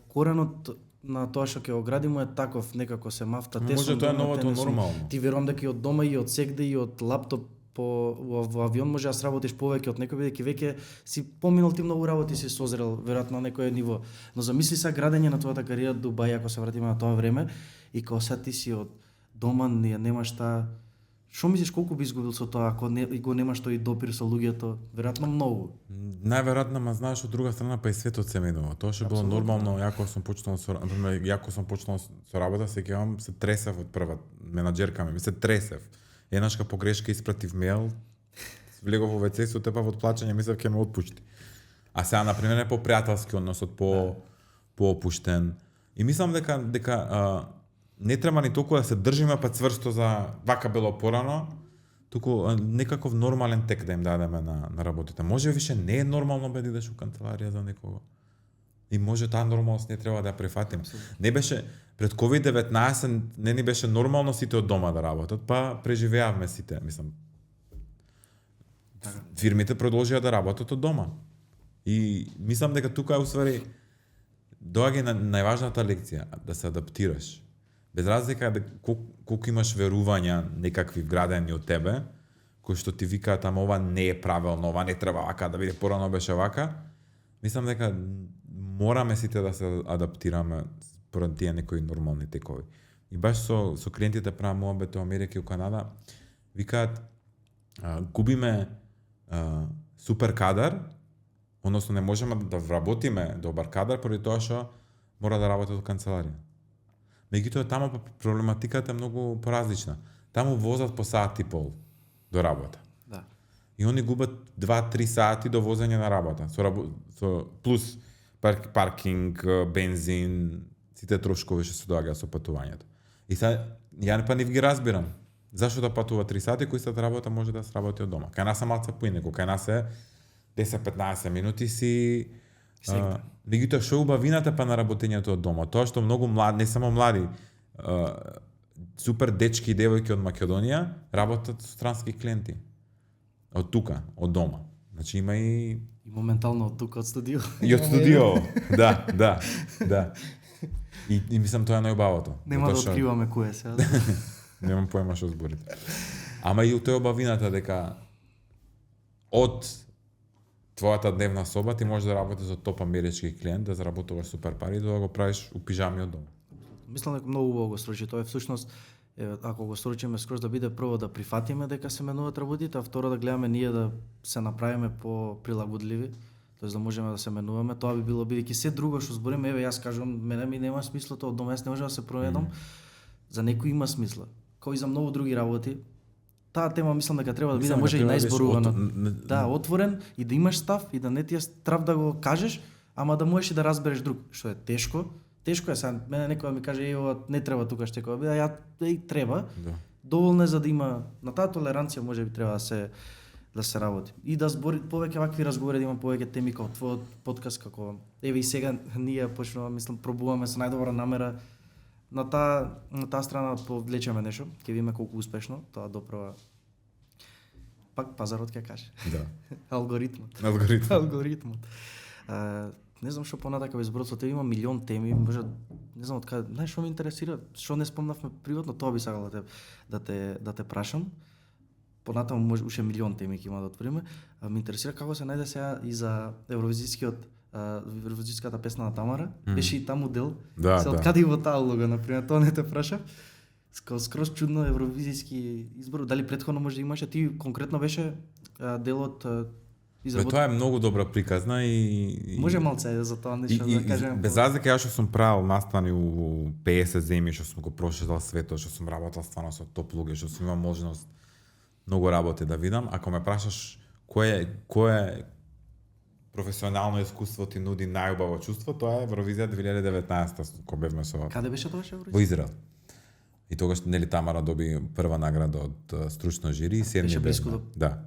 коренот на тоа што ќе го градимо е таков, некако се мафта тесно. Може тоа е новото нормално. Ти верувам дека и од дома и од сегде и од лаптоп во авион може да сработиш повеќе од некој, бидејќи веќе си поминал ти многу работи, си созрел веројатно на некој ниво. Но замисли сега градење на твојата кариера Дубај, ако се вратиме на тоа време, и кога сега ти си од дома, немаш таа. Што мислиш колку би изгубил со тоа ако го немаш тој допир со луѓето? Веројатно многу. Најверојатно, ма знаеш, од друга страна па и светот се менува. Тоа што било нормално, јако сум почнал со работа, сеќавам се тресев од прва менаџерка ми се тресев. Еднашка погрешка испратив мејл, влегов во WC, со тепа од плачење мислев ќе ме отпушти. А сега на пример е попријателски односот, поопуштен. И мислам дека не треба ни толку да се држиме па цврсто за вака било порано, туку некаков нормален тек да им дадеме на работите. Може више не е нормално да идеш у канцеларија за некого. И може таа нормалност не треба да ја прифатиме. Не беше пред COVID-19 не ни беше нормално сите од дома да работат, па преживеавме сите, мислам. Фирмите продолжија да работат од дома. И мислам дека тука е усвари доаѓа најважната лекција, да се адаптираш. Без разлика колку имаш верувања некакви вградени од тебе, кои што ти викаат ама ова не е правилно, ова не треба вака, да биде порано беше вака. Мислам дека мораме сите да се адаптираме според тие некои нормални текови. И баш со клиентите правам муабет во Америка и у Канада, викаат губиме супер кадар, односно не можеме да вработиме добар кадар поради тоа што мора да работат во канцеларија. Меѓутоа таму проблематиката е многу поразлична. Таму возат по сат и пол до работа. Да. И они губат 2-3 сати до возење на работа, со плюс паркинг, бензин, сите трошкови што се доаѓаат со патувањето. И сега ја не ги разбирам. Зашто да патува 3 сати кои сат работа може да сработи од дома? Кај нас е малце поинеко, кај нас е 10-15 минути си. Меѓутоа што убавината па на работењето од дома? Тоа што многу млади, не само млади, супер дечки и девојки од Македонија работат со странски клиенти. Од тука, од дома. Значи има и моментално од тука од студио. И од студио. Да. И мислам тоа е најубавото. Нема да откриваме кој е сега. Немам поема што зборите. Ама и тоа е убавината дека од твојата дневна соба ти можеш да работиш со топ амерички клиент, да заработуваш супер пари, да го правиш у пижами од дома. Мислам дека многу убаво го стручи. Тоа е всушност, ако го стручиме скроз да биде прво да прифатиме дека се менуваат работите, а второ да гледаме ние да се направиме по-прилагодливи, тоест да можеме да се менуваме. Тоа би било бидејќи се друго што збориме, еве јас кажувам, мене ми нема смисла тоа од дома, јас не можам да се проведам. За некој има смисла. Кој за многу други работи. Таа тема мислам дека треба да биде може и наизборувана. Да, отворен и да имаш став и да не ти е страв да го кажеш, ама да можеш и да разбереш друг, што е тешко. Тешко е сега, мене некој ми каже ова не треба тука што ќе биде, ја треба. Да. Доволно е за да има на таа толеранција можеби треба да се работи. И да збори повеќе вакви разговори, да има повеќе теми како твојот подкаст, како еве и сега ние почнуваме, мислам, пробуваме со најдобра намера на таа страна да повлечеме нешто, ќе видиме колку успешно тоа доправа. Пак пазарот ќе каже. Да. Алгоритмот. Не знам што понатака без зборот со тебе, има милион теми, може не знам од каде, знаеш што ме интересира, што не спомнавме приватно, тоа би сакал да те прашам. понатаму може уште милион теми ќе има да отвориме. Ме интересира како се најде сега и за евровизиската песна на Тамара. Беше и таму дел. Да, се откаде и во таа улога, например, тоа не те прашав. Скроз чудно евровизиски избор. Дали претходно може да имаше? Ти конкретно беше дел од Тоа е многу добра приказна и може малце за тоа нешто да кажеме. Без разлика јас што сум правил настани у 50 земји, што сум го прошетал светот, што сум работел стварно со топ луѓе, што сум имал можност многу работи да видам. Ако ме прашаш кое професионално искуство ти нуди најубаво чувство, тоа е Евровизија 2019, кога бевме со... Каде беше тоа Евровизија? Во Израел. И тогаш нели Тамара доби прва награда од стручно жири и седми близко до... Да.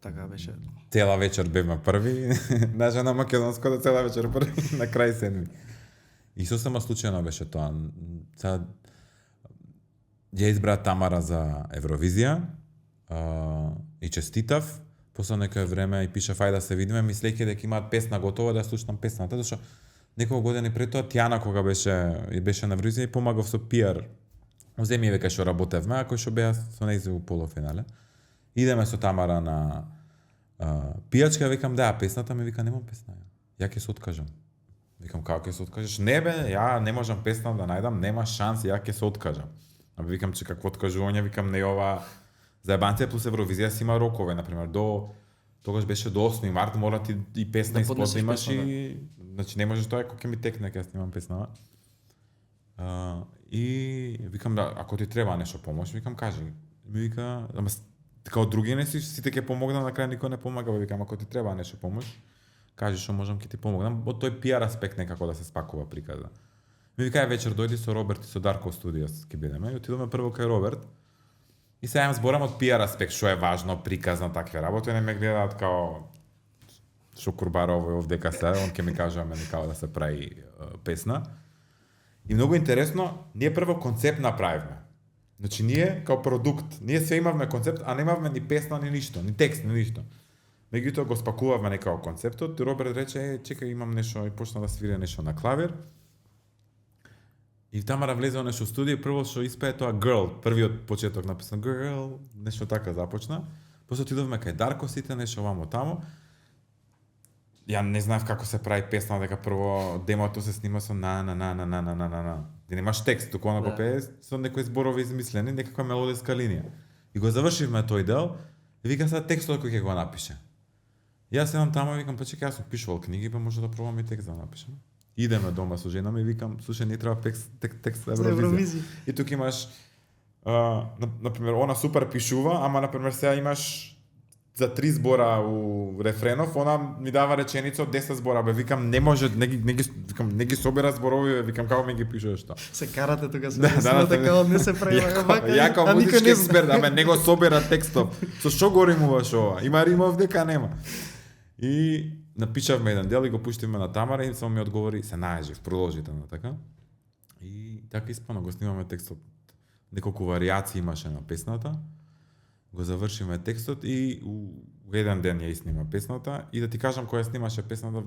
Така беше. Цела вечер бевме први, наша на македонско да цела вечер први, на крај седми. И сосема случајно беше тоа. Ја избра Тамара за Евровизија и честитав. После некој време и пишав ајде да се видиме, мислејќи дека имаат песна готова да ја слушнам песната, зашто неколку години пред тоа Тијана кога беше на Евровизија и помагав со пиар. Земји века што работевме, а кој што беа со нејзе у полуфинале. Идеме со Тамара на пијачка, викам да, песната ми вика немам песна. Ја ќе се откажам. Викам како ќе се откажеш? Не бе, ја не можам песна да најдам, нема шанс, ја ќе се откажам. А викам че какво откажување, викам не ова заебанција плюс Евровизија си има рокове, например до тогаш беше до 8 март, мора ти и песна да исподнимаш и значи не можеш тоа кога ќе ми текне кога снимам песна. И викам да, ако ти треба нешто помош, викам кажи. Ми вика, ама како други не си, сите ќе помогнам, на крај никој не помага, викам ако ти треба нешто помош, кажи што можам ќе ти помогнам. Од тој пиар аспект некако да се спакува приказа. Ми вика вечер дојди со Роберт и со Дарко Студиос ќе бидеме. И отидоме прво кај Роберт. И сега им зборам од пиар аспект, што е важно, приказна такви работи, не ме гледаат као што Курбаров овде ДКС, он ќе ми кажува мене како да се прави песна. И многу интересно, ние прво концепт направивме. Значи ние као продукт, ние све имавме концепт, а немавме ни песна ни ништо, ни текст ни ништо. Меѓутоа го спакувавме некако концептот, и Роберт рече, чекај имам нешто и почна да свири нешто на клавир. И Тамара влезе во нешто студио и прво што испее тоа Girl, првиот почеток написан Girl, нешто така започна. После отидовме кај Дарко сите нешто вамо тамо. Ја не знаев како се прави песна, дека прво демото се снима со на. Ти немаш текст, туку оно го пее со некои зборови измислени, некаква мелодиска линија. И го завршивме тој дел, и вика сега текстот кој ќе го напише. Јас седам тамо и викам, па чекај, јас сум пишувал книги, па може да пробам и текст да напишам. Идеме дома со жена ми и викам, слушај, не треба текст за Евровизија. И тук имаш, например, она супер пишува, ама, например, сега имаш за 3 збора у рефренов, она ми дава реченица од 10 збора, бе, викам, не може, не ги собира зборови, викам, како ми ги пишуваш тоа. Се карате тука се така, не се прави вака. Ја како музички експерт, ама не го собира текстов. Со што го римуваш ова? Има римов дека нема. И напишавме еден дел и го пуштивме на Тамара и само ми одговори, се најажив, продолжите на така. И така испано го снимаме текстот. Неколку варијации имаше на песната. Го завршиме текстот и у еден ден ја снима песната и да ти кажам која снимаше песната,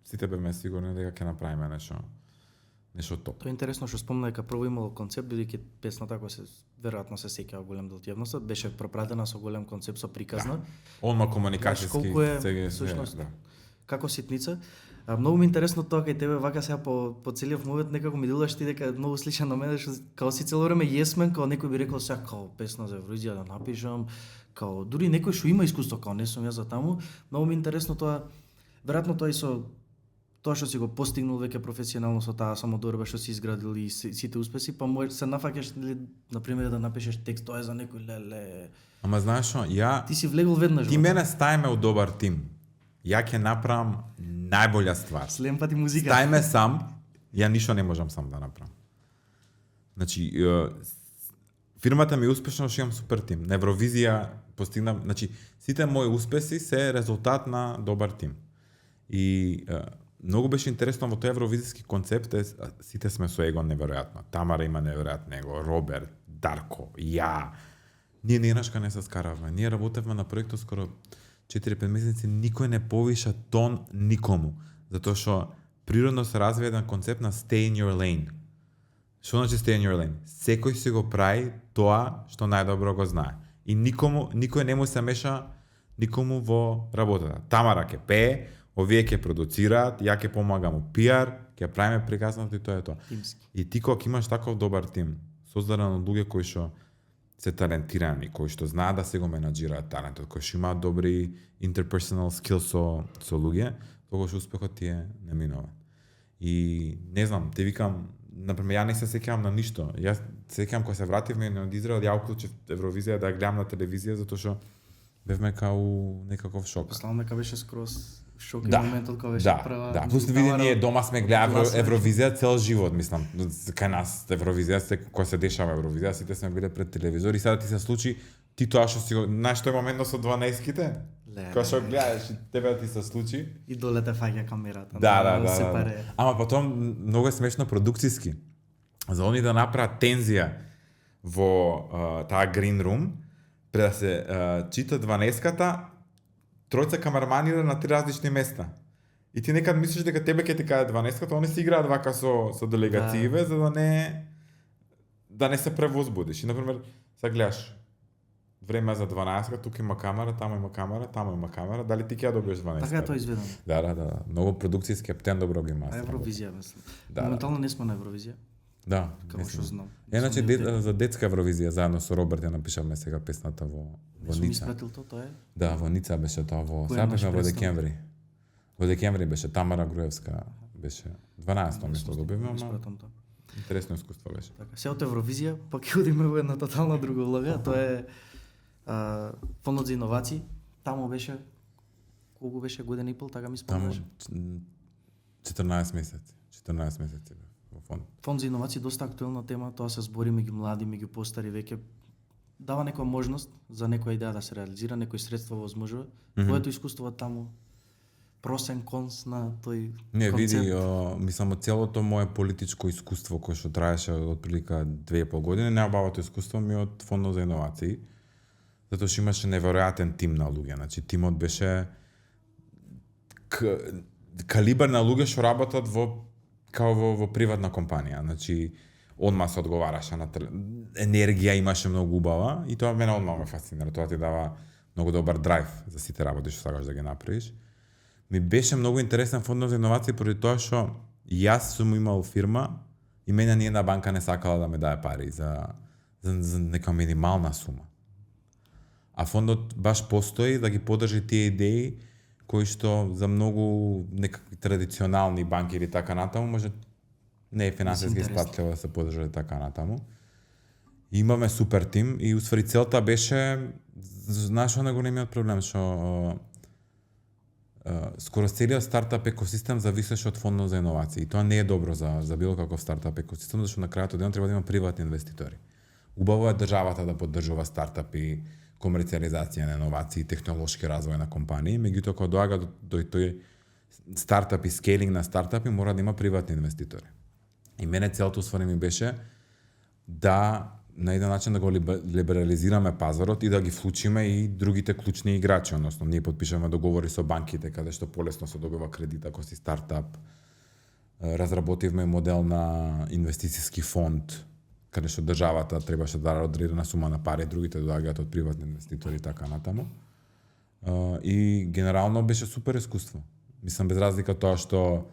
сите беме сигурни дека ќе направиме нешто топ. Тоа е интересно што спомна дека прво имало концепт, бидејќи песната која се веројатно се сеќава голем дел јавноста, беше пропратена со голем концепт, со приказна. Да. Онма комуникацијски колку е всушност да. Како ситница. Многу ми интересно тоа кај тебе вака сега по целиот момент некако ми делуваш ти дека многу сличен на мене, што као си цело време јесмен, као некој би рекол сега као песна за Евровизија да напишам, као дури некој што има искуство, као не сум јас за таму. Многу ми интересно тоа, веројатно тоа и со тоа што си го постигнал веќе професионално со таа самодорба што си изградил и сите успеси, па може се нафаќаш на пример да напишеш текст, тоа е за некој леле. Ама знаеш што, ти си влегол веднаш. Ти мене стајме у добар тим. Ја ќе направам најбоља ствар. Следен пат и музика. Стајме сам, ја ништо не можам сам да направам. Значи, фирмата ми е успешна што имам супер тим. На Евровизија постигнам, значи сите мои успеси се резултат на добар тим. И многу беше интересно во тој евровизиски концепт, сите сме со его неверојатно. Тамара има неверојатно его, Роберт, Дарко, ја. Ние ненашка не се скаравме. Ние работевме на проектот скоро 4-5 месеци, никој не повиша тон никому. Затоа што природно се развива еден концепт на stay in your lane. Што значи stay in your lane? Секој си го прави тоа што најдобро го знае. И никој не му се меша никому во работата. Тамара ќе пее, овие ќе продуцираат, ја ќе помагам у пиар, ќе правиме приказната и тоа е тоа. Тимски. И ти кога имаш таков добар тим, создаден од луѓе кои што се талентирани, кои што знаат да се го менаџираат талентот, кои што имаат добри interpersonal skills со луѓе, тогаш успехот ти е неминовен. И не знам, те викам, например, ја не се сеќавам на ништо. Јас се сеќавам кога се вративме од Израел, ја уклучив Евровизија да ја гледам на телевизија затоа што бевме као некаков шок. Послам дека беше скроз шок Да, моментот кога беше Да, прва. да. Плюс види ние дома сме гледали гласа. Евровизија цел живот, мислам. Кај нас Евровизија се кога се дешава Евровизија, сите сме биле пред телевизор и сега ти се случи ти тоа што си го, знаеш тој моментот со 12-ките? Кога што гледаш и тебе ти се случи. И долете фаќа камерата. Да. Се паре. Ама потом многу е смешно продукциски. За они да направат тензија во таа green room, пред да се чита 12-ката, тројца камермани на три различни места. И ти некад мислиш дека тебе ќе ти каде 12-ката, они си играат вака со делегацииве, за да не се превозбудиш. И например, сега гледаш време за 12-ка, тук има камера, таму има камера, дали ти ќе ја добиеш 12-ка? Така е тоа изведено. Да. Многу продукцијски ептен добро ги има. Евровизија, мислам. Да. Моментално не сме на Евровизија, Да. како што знам. Иначе за детска Евровизија заедно со Роберт ја напишавме сега песната во Сум Ница. испратил тоа е. Да, во Ница беше тоа во. Која Сега имаш бевме во представа? декември. Во декември беше Тамара Груевска беше 12-то место добивме, ама Испратам тоа. интересно искуство беше. Така, се од Евровизија, пак ќе одиме во една тотална друга улога, тоа е фондот за иновации. Таму беше колку беше година и пол, така ми Таму спомнаш. 14 месеци. 14 месеци бев во фонд. Фонд за иновации доста актуелна тема, тоа се збори меѓу млади, меѓу постари веќе дава некоја можност за некоја идеја да се реализира, некои средства возможува. Твоето искуство таму просен конс на тој Не, концепт. види, мислам, од целото мое политичко искуство кое што траеше од прилика 2,5 години, најубавото искуство ми е од фондот за иновации. Затоа што имаше неверојатен тим на луѓе, значи тимот беше калибар на луѓе што работат во приватна компанија, значи одма се одговараше на енергија имаше многу убава и тоа мене одма ме фасцинира, тоа ти дава многу добар драйв за сите работи што сакаш да ги направиш. Ми беше многу интересен фондот за иновации поради тоа што јас сум имал фирма и мене ни една банка не сакала да ме даде пари за нека минимална сума. А фондот баш постои да ги поддржи тие идеи кои што за многу некакви традиционални банки или така натаму може не е финансиски исплатливо да се поддржи така натаму. И имаме супер тим и усвари целта беше, знаеш што најголемиот проблем што скоро целиот стартап екосистем зависеше од фондот за иновации. И тоа не е добро за било каков стартап екосистем, зашто на крајот од денот треба да има приватни инвеститори. Убаво е државата да поддржува стартапи, комерцијализација на иновации, технолошки развој на компании, меѓутоа кога доаѓа до тој стартап и скейлинг на стартапи мора да има приватни инвеститори. И мене целото усвари ми беше да на еден начин да го либерализираме пазарот и да ги вклучиме и другите клучни играчи, односно ние подпишаме договори со банките каде што полесно се добива кредит ако си стартап. Разработивме модел на инвестициски фонд каде што државата требаше да даде одредена сума на пари, другите доаѓаат од приватни инвеститори и така натаму. И генерално беше супер искуство. Мислам без разлика тоа што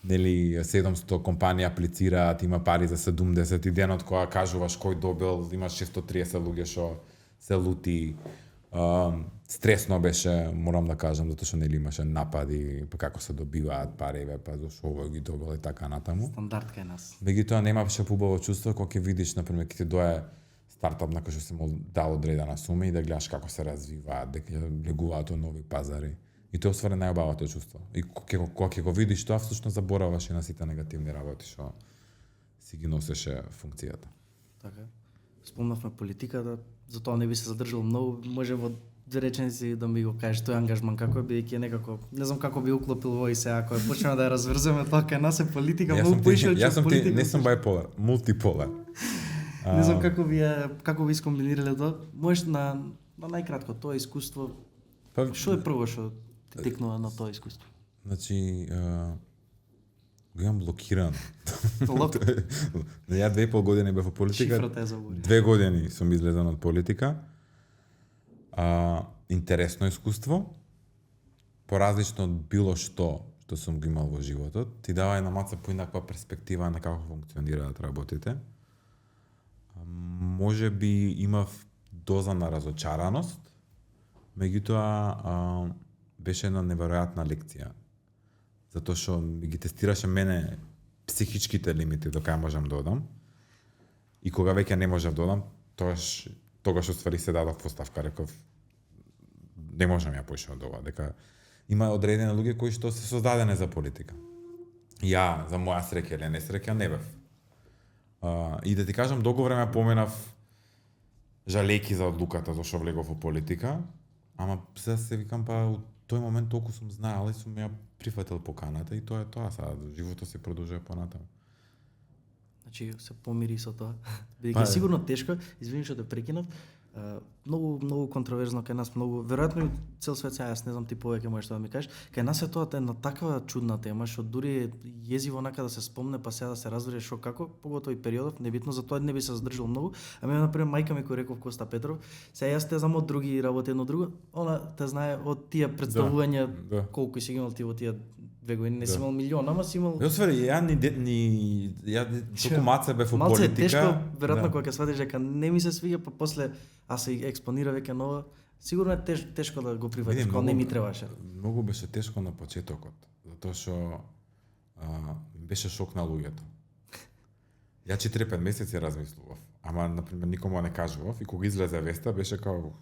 нели 700 компании аплицираат, има пари за 70 и денот кога кажуваш кој добил, имаш 630 луѓе што се лути. Стресно беше, морам да кажам, затоа што нели имаше напади, па како се добиваат пари, па зашо овој ги добил и така натаму. Стандард кај нас. Меѓутоа немаше поубаво чувство кога ќе видиш на пример ќе ти дое стартап на кој што се му дал одредена сума и да гледаш како се развиваат, дека влегуваат од нови пазари. И тоа ствари најубавото чувство. И кога ќе го видиш тоа, всушност забораваш и на сите негативни работи што си ги носеше функцијата. Така. Спомнавме политиката, затоа не би се задржал многу, може во две реченици да ми го кажеш тој ангажман како е, бидејќи е некако, не знам како би уклопил во и сега, ако почнеме да ја разврземе тоа кај нас е политика, многу поише од политика. Не сум биполар, мултиполар. Не знам како ви искомбинирале тоа. Можеш на најкратко тоа искуство. Што е прво што ти текнува на тоа искуство? Значи, го имам блокиран. Лок. Ја 2,5 години бев во политика. Шифрата е забори. 2 години сум излезен од политика. Интересно искуство, поразлично од било што сум го имал во животот, ти дава една маца поинаква перспектива на како функционираат работите. Може би имав доза на разочараност, меѓутоа беше една неверојатна лекција. Затоа што ги тестираше мене психичките лимити до кај можам да одам. И кога веќе не можев да одам, тогаш оствари се дадов поставка, реков не можам ја поише од ова, дека има одредени луѓе кои што се создадени за политика. Ја, за моја среќа или несреќа, не бев. И да ти кажам, долго време поменав жалејки за одлуката зашто влегов во политика, ама сега се викам, па у тој момент толку сум знаел и сум ја прифатил поканата и тоа е тоа, сега животот се продолжува понатаму. Значи се помири со тоа. Бидејќи сигурно тешко, извини што те прекинав, многу контроверзно кај нас, многу веројатно и цел свет, сега јас не знам ти повеќе можеш да ми кажеш, кај нас е тоа една таква чудна тема што дури е језиво нака да се спомне, па сега да се разбере што како, поготово и периодов, небитно, за тоа не би се задржал многу. А мене например мајка ми кој реков Коста Петров, сега јас те знам од други работи едно друго, она те знае од тие представувања колку си имал ти во тие 2 години, не си имал милион, ама си имал. Освари, ја толку маца бев во политика. Малце тешко, веројатно кога ќе сватиш дека не ми се свиѓа, па после се експонира веќе нова, сигурно е тешко да го прифатиш, кога не ми требаше. Многу беше тешко на почетокот, затоа што беше шок на луѓето. Ја 4-5 месеци размислував, ама например никому не кажував и кога излезе веста беше као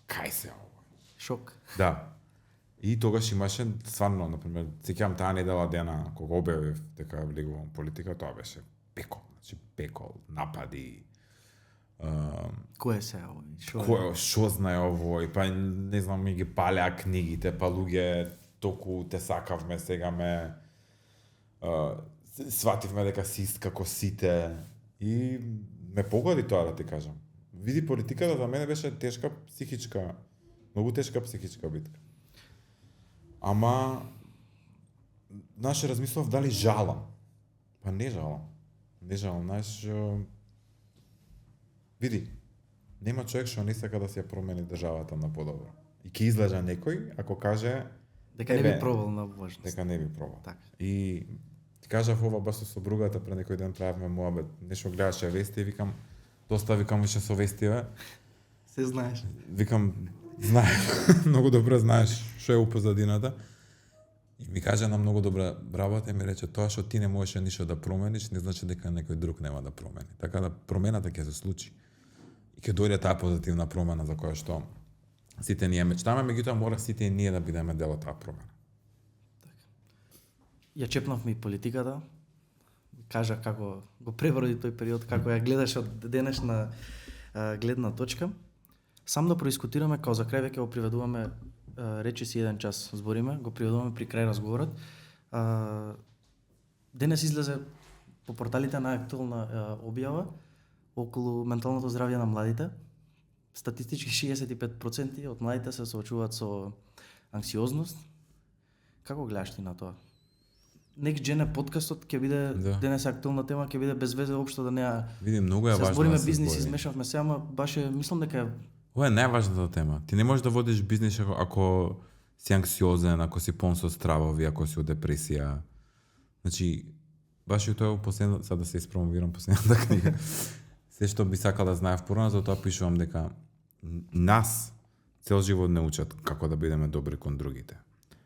кај се ова? Шок. Да. И тогаш имаше стварно, например, сеќавам таа недела дена кога објавив дека влегувам политика, тоа беше пекол, значи пекол, напади. Кој е се овој? Што знае овој? Па не знам, ми ги палеа книгите, па луѓе толку те сакавме, сега ме свативме дека си ист како сите и ме погоди тоа да ти кажам. Види, политиката за мене беше тешка психичка, многу тешка психичка битка. Ама наше размислов дали жалам. Па не жалам. Не жалам, знаеш, види, нема човек што не сака да се промени државата на подобро. И ќе излежа некој ако каже дека не би пробал на важност. Дека не би пробал. Така. И ти кажав ова баш со сопругата пред некој ден правевме муабет. Нешто гледаше вести и викам, доста викам више со вестиве. Се знаеш. Викам, знаеш, многу добро знаеш што е у позадината. И ми каже на многу добра работа и ми рече тоа што ти не можеш ништо да промениш, не значи дека некој друг нема да промени. Така да промената ќе се случи. И ќе дојде таа позитивна промена за која што сите ние мечтаме, меѓутоа мора сите и ние да бидеме дел од таа промена. Ја чепнавме и политиката. Кажа како го преброди тој период, како ја гледаш од денешна гледна точка. Сам да проискутираме, као за крај веќе го приведуваме, речи си 1 час збориме, го приведуваме при крај разговорот. Денес излезе по порталите на актуелна објава околу менталното здравје на младите. Статистички 65% од младите се соочуваат со анксиозност. Како гледаш ти на тоа? Next Gen подкастот ќе биде денес актуелна тема, ќе биде без везе општо да неа. Види, многу е важно. Се збориме бизнис, измешавме се, ама баш мислам дека ова е најважната тема. Ти не можеш да водиш бизнис ако си анксиозен, ако си полн со стравови, ако си од депресија. Значи, баш и тоа последно, сега да се испромовирам последната книга. Се што би сакал да знаев порано, затоа пишувам дека нас цел живот не учат како да бидеме добри кон другите.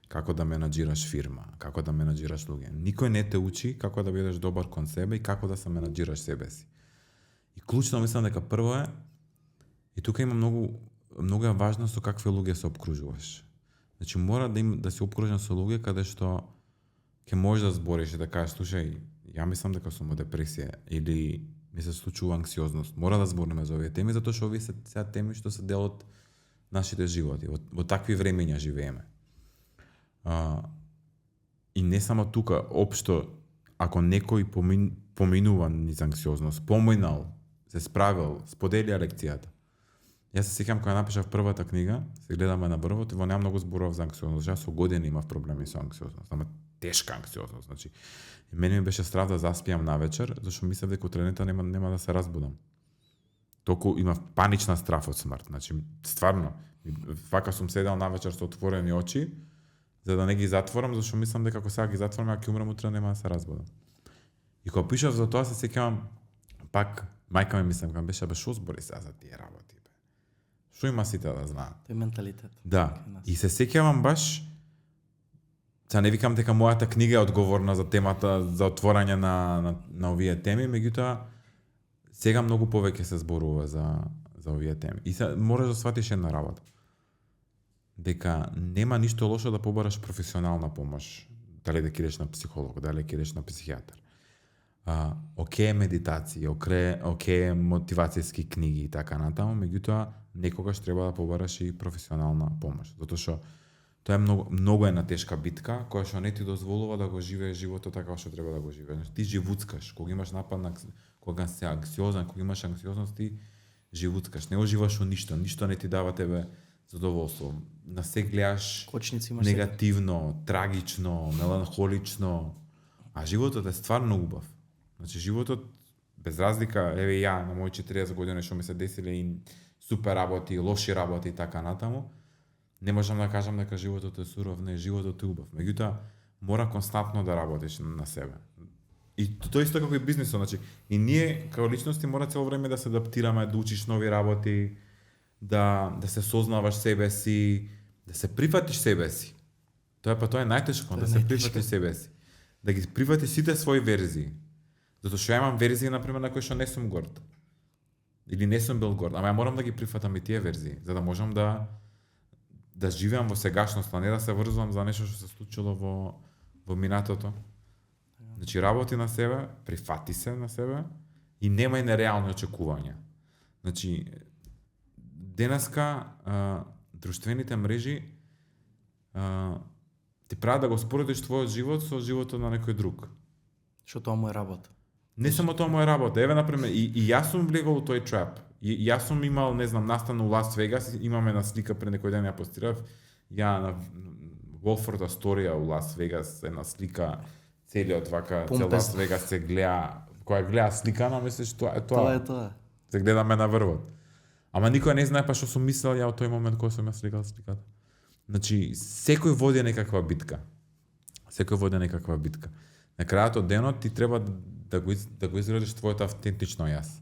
Како да менаџираш фирма, како да менаџираш луѓе. Никој не те учи како да бидеш добар кон себе и како да се менаџираш себе си. И клучно мислам дека прво е, и тука има многу е важно со какви луѓе се опкружуваш. Значи мора да си опкружен со луѓе каде што ќе можеш да збориш и да кажеш, слушај, ја мислам дека сум во депресија или ми се случува анксиозност. Мора да збориме за овие теми затоа што овие се сега теми што се дел од нашите животи. Во такви времења живееме. И не само тука, општо, ако некој поминува низ анксиозност, поминал, се справил, споделија лекцијата. Јас се сеќам кога напишав првата книга, се гледаме на брвот и во неа многу зборував за анксиозност. Јас со години имав проблеми со анксиозност, ама тешка анксиозност, значи. Мене ми беше страв да заспиам навечер, зашто мислев дека утрената нема да се разбудам. толку имав панична страф од смрт. Значи, стварно, вака сум седел навечер со отворени очи, за да не ги затворам, зашто мислам дека ако сега ги затворам, ако ќе умрем утре нема да се разбудам. И кога пишав за тоа, се сеќавам, пак, мајка ми мислам, кога беше, шо збори сега за тие работи, бе? Шо има сите да знаат? Тој менталитет. Да, и се сеќавам баш, сега не викам дека мојата книга е одговорна за темата, за отворање на овие теми, меѓутоа, сега многу повеќе се зборува за овие теми. И се мораш да сватиш една работа. Дека нема ништо лошо да побараш професионална помош. Дали да кидеш на психолог, дали кидеш на психијатар. Океј медитација, океј мотивацијски книги и така натаму, меѓутоа некогаш треба да побараш и професионална помош. Затоа што тоа е многу една тешка битка, која што не ти дозволува да го живееш животот така што треба да го живееш. Ти живуцкаш, кога имаш напад кога си анксиозен, кога имаш анксиозност, ти живуцкаш, не оживаш во ништо, ништо не ти дава тебе задоволство. На се гледаш негативно, трагично, меланхолично, а животот е стварно убав. Значи животот, без разлика, еве ја на мои 40 години што ми се десиле и супер работи, лоши работи и така натаму, не можам да кажам дека животот е суров, не, животот е убав. Меѓутоа, мора константно да работиш на себе. И тоа исто како и бизнисот, значи, и ние како личности мора цело време да се адаптираме, да учиш нови работи, да се сознаваш себе си, да се прифатиш себе си. Тоа е најтешко, да се прифатиш себе си. Да ги прифатиш сите своји верзии. Затоа што ја имам верзии, например, на кои што не сум горд. Или не сум бил горд, ама ја морам да ги прифатам и тие верзии, за да можам да живеам во сегашноста, не да се врзувам за нешто што се случило во минатото. Значи, работи на себе, прифати се на себе и немај нереални очекувања. Значи, денеска друштвените мрежи ти прават да го споредиш твојот живот со животот на некој друг. Што тоа му е работа. Не само тоа моја работа. Еве, например, и јас сум влегол во тој трап. И јас сум имал, не знам, настан у Лас Вегас, имаме на слика пред некој ден ја постирав, ја на Волфорд Асторија у Лас Вегас, една слика, целиот вака, цел Лас Вегас се гледа, која гледа сликана, мислиш, тоа е тоа. Тоа е тоа. Се гледаме на врвот. Ама никој не знае па што сум мислел ја во тој момент кога сум ја сликал сликата. Значи, секој води некаква битка. Секој води некаква битка. На крајот од денот ти треба да го изградиш твоето автентично јас.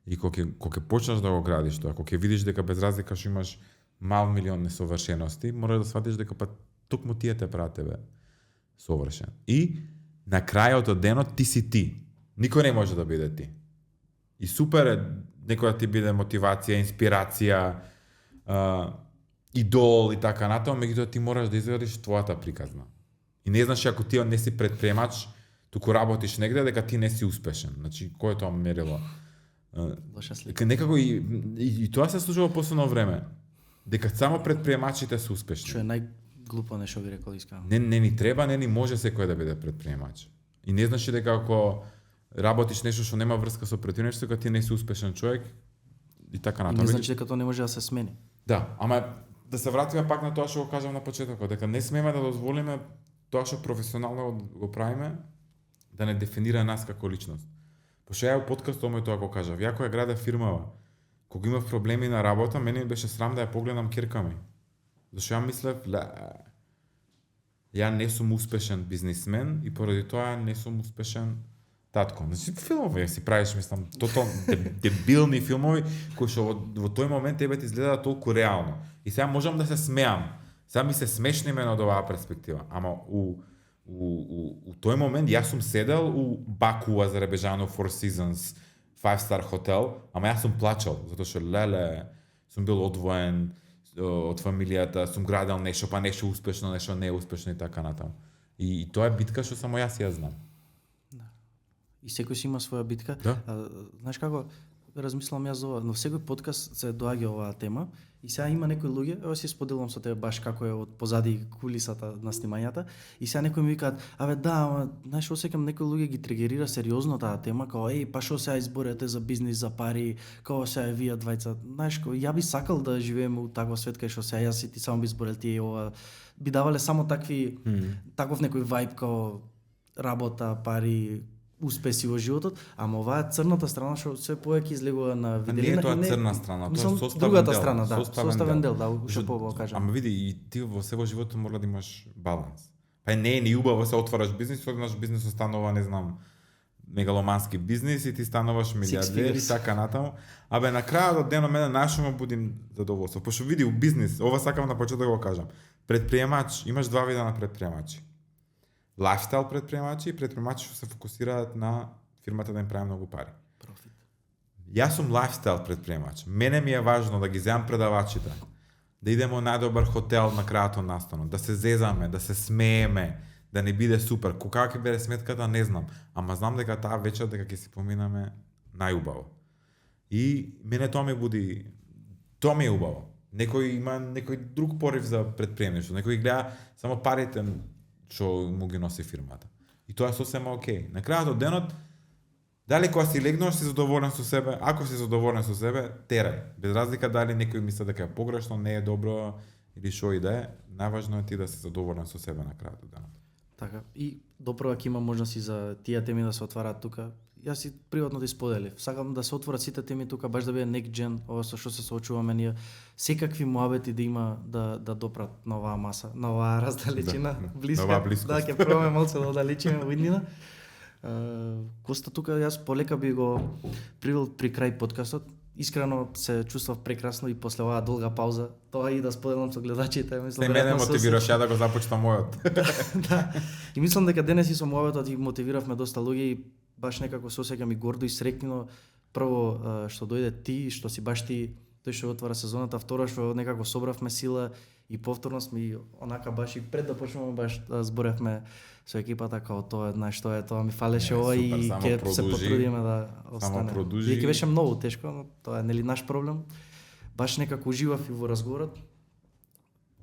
И кога ќе почнеш да го градиш тоа, кога ќе видиш дека без разлика што имаш мал милион несовршености, мораш да сватиш дека па токму тие те прават тебе совршен. И на крајот од денот ти си ти. Никој не може да биде ти. И супер е некој да ти биде мотивација, инспирација, идол и така натаму, меѓутоа ти мораш да изградиш твојата приказна. И не знаеш ако ти не си предприемач, туку работиш негде, дека ти не си успешен. Значи, кој е тоа мерило? Лоша слика. Некако и тоа се случува во последно време. Дека само предприемачите се успешни. Што е најглупо нешто би рекол искрено. Не ни треба, не ни може секој да биде предприемач. И не знаеш дека ако работиш нешто што нема врска со предприемачот, дека ти не си успешен човек и така натаму. Не значи дека тоа не може да се смени. Да, ама да се вратиме пак на тоа што го кажав на почетокот, дека не смееме да дозволиме тоа што професионално го правиме да не дефинира нас како личност. Пошто ја во подкастот мој тоа го кажав, ја кога градев фирмава, кога имав проблеми на работа, мене ми беше срам да ја погледам ќерка ми. Зашто ја мислев, ја не сум успешен бизнисмен и поради тоа не сум успешен татко. Значи, филмови си правиш, мислам, тотално дебилни филмови, кои што во тој момент тебе ти изгледа толку реално. И сега можам да се смеам. Сега ми се смешни мене од оваа перспектива. Ама у тој момент јас сум седел у Баку, Азербејджан, Four Seasons, 5-star хотел, ама јас сум плачал, затоа што сум бил одвоен од фамилијата, сум градел нешто, па нешто успешно, нешто неуспешно и така натаму. И тоа е битка што само јас ја знам. И секој си има своја битка. Да. Знаеш како размислам јас за ова, но секој подкаст се доаѓа оваа тема и сега има некои луѓе, ево си споделувам со тебе баш како е од позади кулисата на снимањата и сега некои ми викаат, абе да, ама знаеш осеќам некои луѓе ги тригерира сериозно таа тема, као па што сега изборете за бизнис, за пари, као сега вие двајца, знаеш, ја би сакал да живееме у таква свет кај што сега јас и ти само би изборел тие ова, би давале само такви таков некој вајб као работа, пари, успеси во животот, ама оваа е црната страна што се повеќе излегува на Не виделина. е тоа и не- црна страна, тоа мислам, е составен другата дел. страна, да, составен дел, да, уште Што- побо кажам. Ама види, и ти во се во животот мора да имаш баланс. Па не е ни убаво се отвараш бизнис, однаш бизнис останува, не знам, мегаломански бизнис и ти стануваш милиардер и figures. така натаму. Абе на крајот од денот мене нашо му будим задоволство. Пошто види у бизнис, ова сакам на почеток да го кажам. Предприемач, имаш два вида на предприемачи. Лајфстайл предприемачи и предприемачи што се фокусираат на фирмата да им прави многу пари. Профит. Јас сум лајфстайл предприемач. Мене ми е важно да ги земам предавачите, да идеме во најдобар хотел на крајот од настанот, да се зезаме, да се смееме, да не биде супер. Кога ќе биде сметката, не знам. Ама знам дека таа вечер дека ќе си поминаме најубаво. И мене тоа ми буди, тоа ми е убаво. Некој има некој друг порив за предприемништво. Некој гледа само парите што му ги носи фирмата. И тоа е сосема окей. На крајот од денот, дали кога си легнуваш си задоволен со себе, ако си задоволен со себе, терај. Без разлика дали некој мисли дека е погрешно, не е добро или што и да е, најважно е ти да си задоволен со себе на крајот од денот. Така. И допро ќе има можности за тие теми да се отвараат тука. Јас си приватно да исподелив. Сакам да се отворат сите теми тука, баш да биде next gen, ова со што се соочуваме ние. Секакви муабети да има да допрат на оваа маса, на оваа раздалечина, Да, блиска. на оваа блискост. Да, ќе пробаме малце да оддалечиме во иднина. Коста тука јас полека би го привел при крај подкастот. Искрено се чувствав прекрасно и после оваа долга пауза. Тоа и да споделам со гледачите, мислам Се мене веројатно се мотивираш ја да го започнам мојот. да. И мислам дека денес и со муабетот и мотивиравме доста луѓе и баш некако се осеќам и гордо и среќно. Прво што дојде ти, што си баш ти, тој што отвара сезоната, второ што некако собравме сила и повторно сме онака баш и пред да почнеме баш зборевме со екипата како тоа знаеш што е тоа ми фалеше Не, ова супер, и само ќе се продужи, потрудиме да остане. продужи. Веќе беше многу тешко, но тоа е нели наш проблем. Баш некако уживав и во разговорот.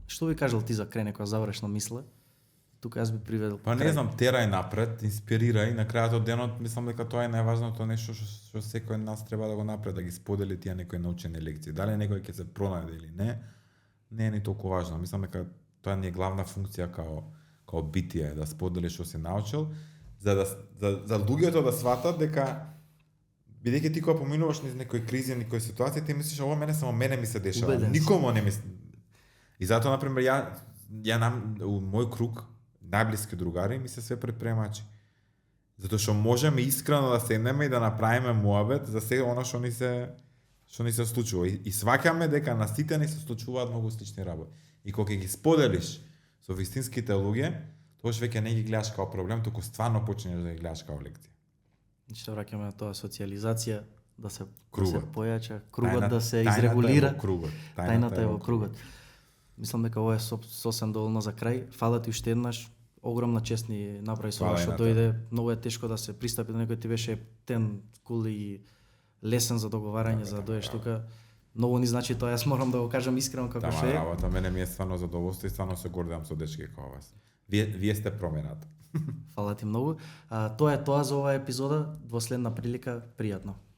Што би кажал ти за крај некоја завршна мисла? Тука јас би приведел. Па не знам, терај напред, инспирирај, на крајот од денот мислам дека тоа е најважното нешто што секој од нас треба да го направи, да ги сподели тие некои научени лекции. Дали некој ќе се пронајде или не е ни толку важно. Мислам дека тоа ни е главна функција као битие, да споделиш што си научил, за луѓето да сватат дека бидејќи ти кога поминуваш низ некои кризи, некои ситуации, ти мислиш ова мене само мене ми се дешава. Убеден си. Никому не ми. И затоа на пример ја у мој круг најблиски другари ми се све предприемачи. Затоа што можеме искрено да седнеме и да направиме муабет за се она што ни се случува. И сваќаме дека на сите ни се случуваат многу слични работи. И кога ги споделиш со вистинските луѓе, тогаш веќе не ги гледаш као проблем, туку стварно почнеш да ги гледаш као лекција. Што враќаме на тоа социјализација, да се Кругот. појача, кругот да се тајната изрегулира. е во кругот. Тајната е во кругот. Мислам дека ова е сосем доволно за крај. Фала ти уште еднаш. Огромна чест ни направи со Фала ова и што на дојде. Многу е тешко да се пристапи до некој, ти беше ептен, кул и лесен за договарање, за да дојдеш тука. Многу ни значи тоа, јас морам да го кажам искрено како што Тама е. работа, мене ми е стварно задоволство и стварно се гордам со дечки како вас. Вие сте промената. Фала ти многу. Тоа е тоа за оваа епизода. Во следна прилика, пријатно.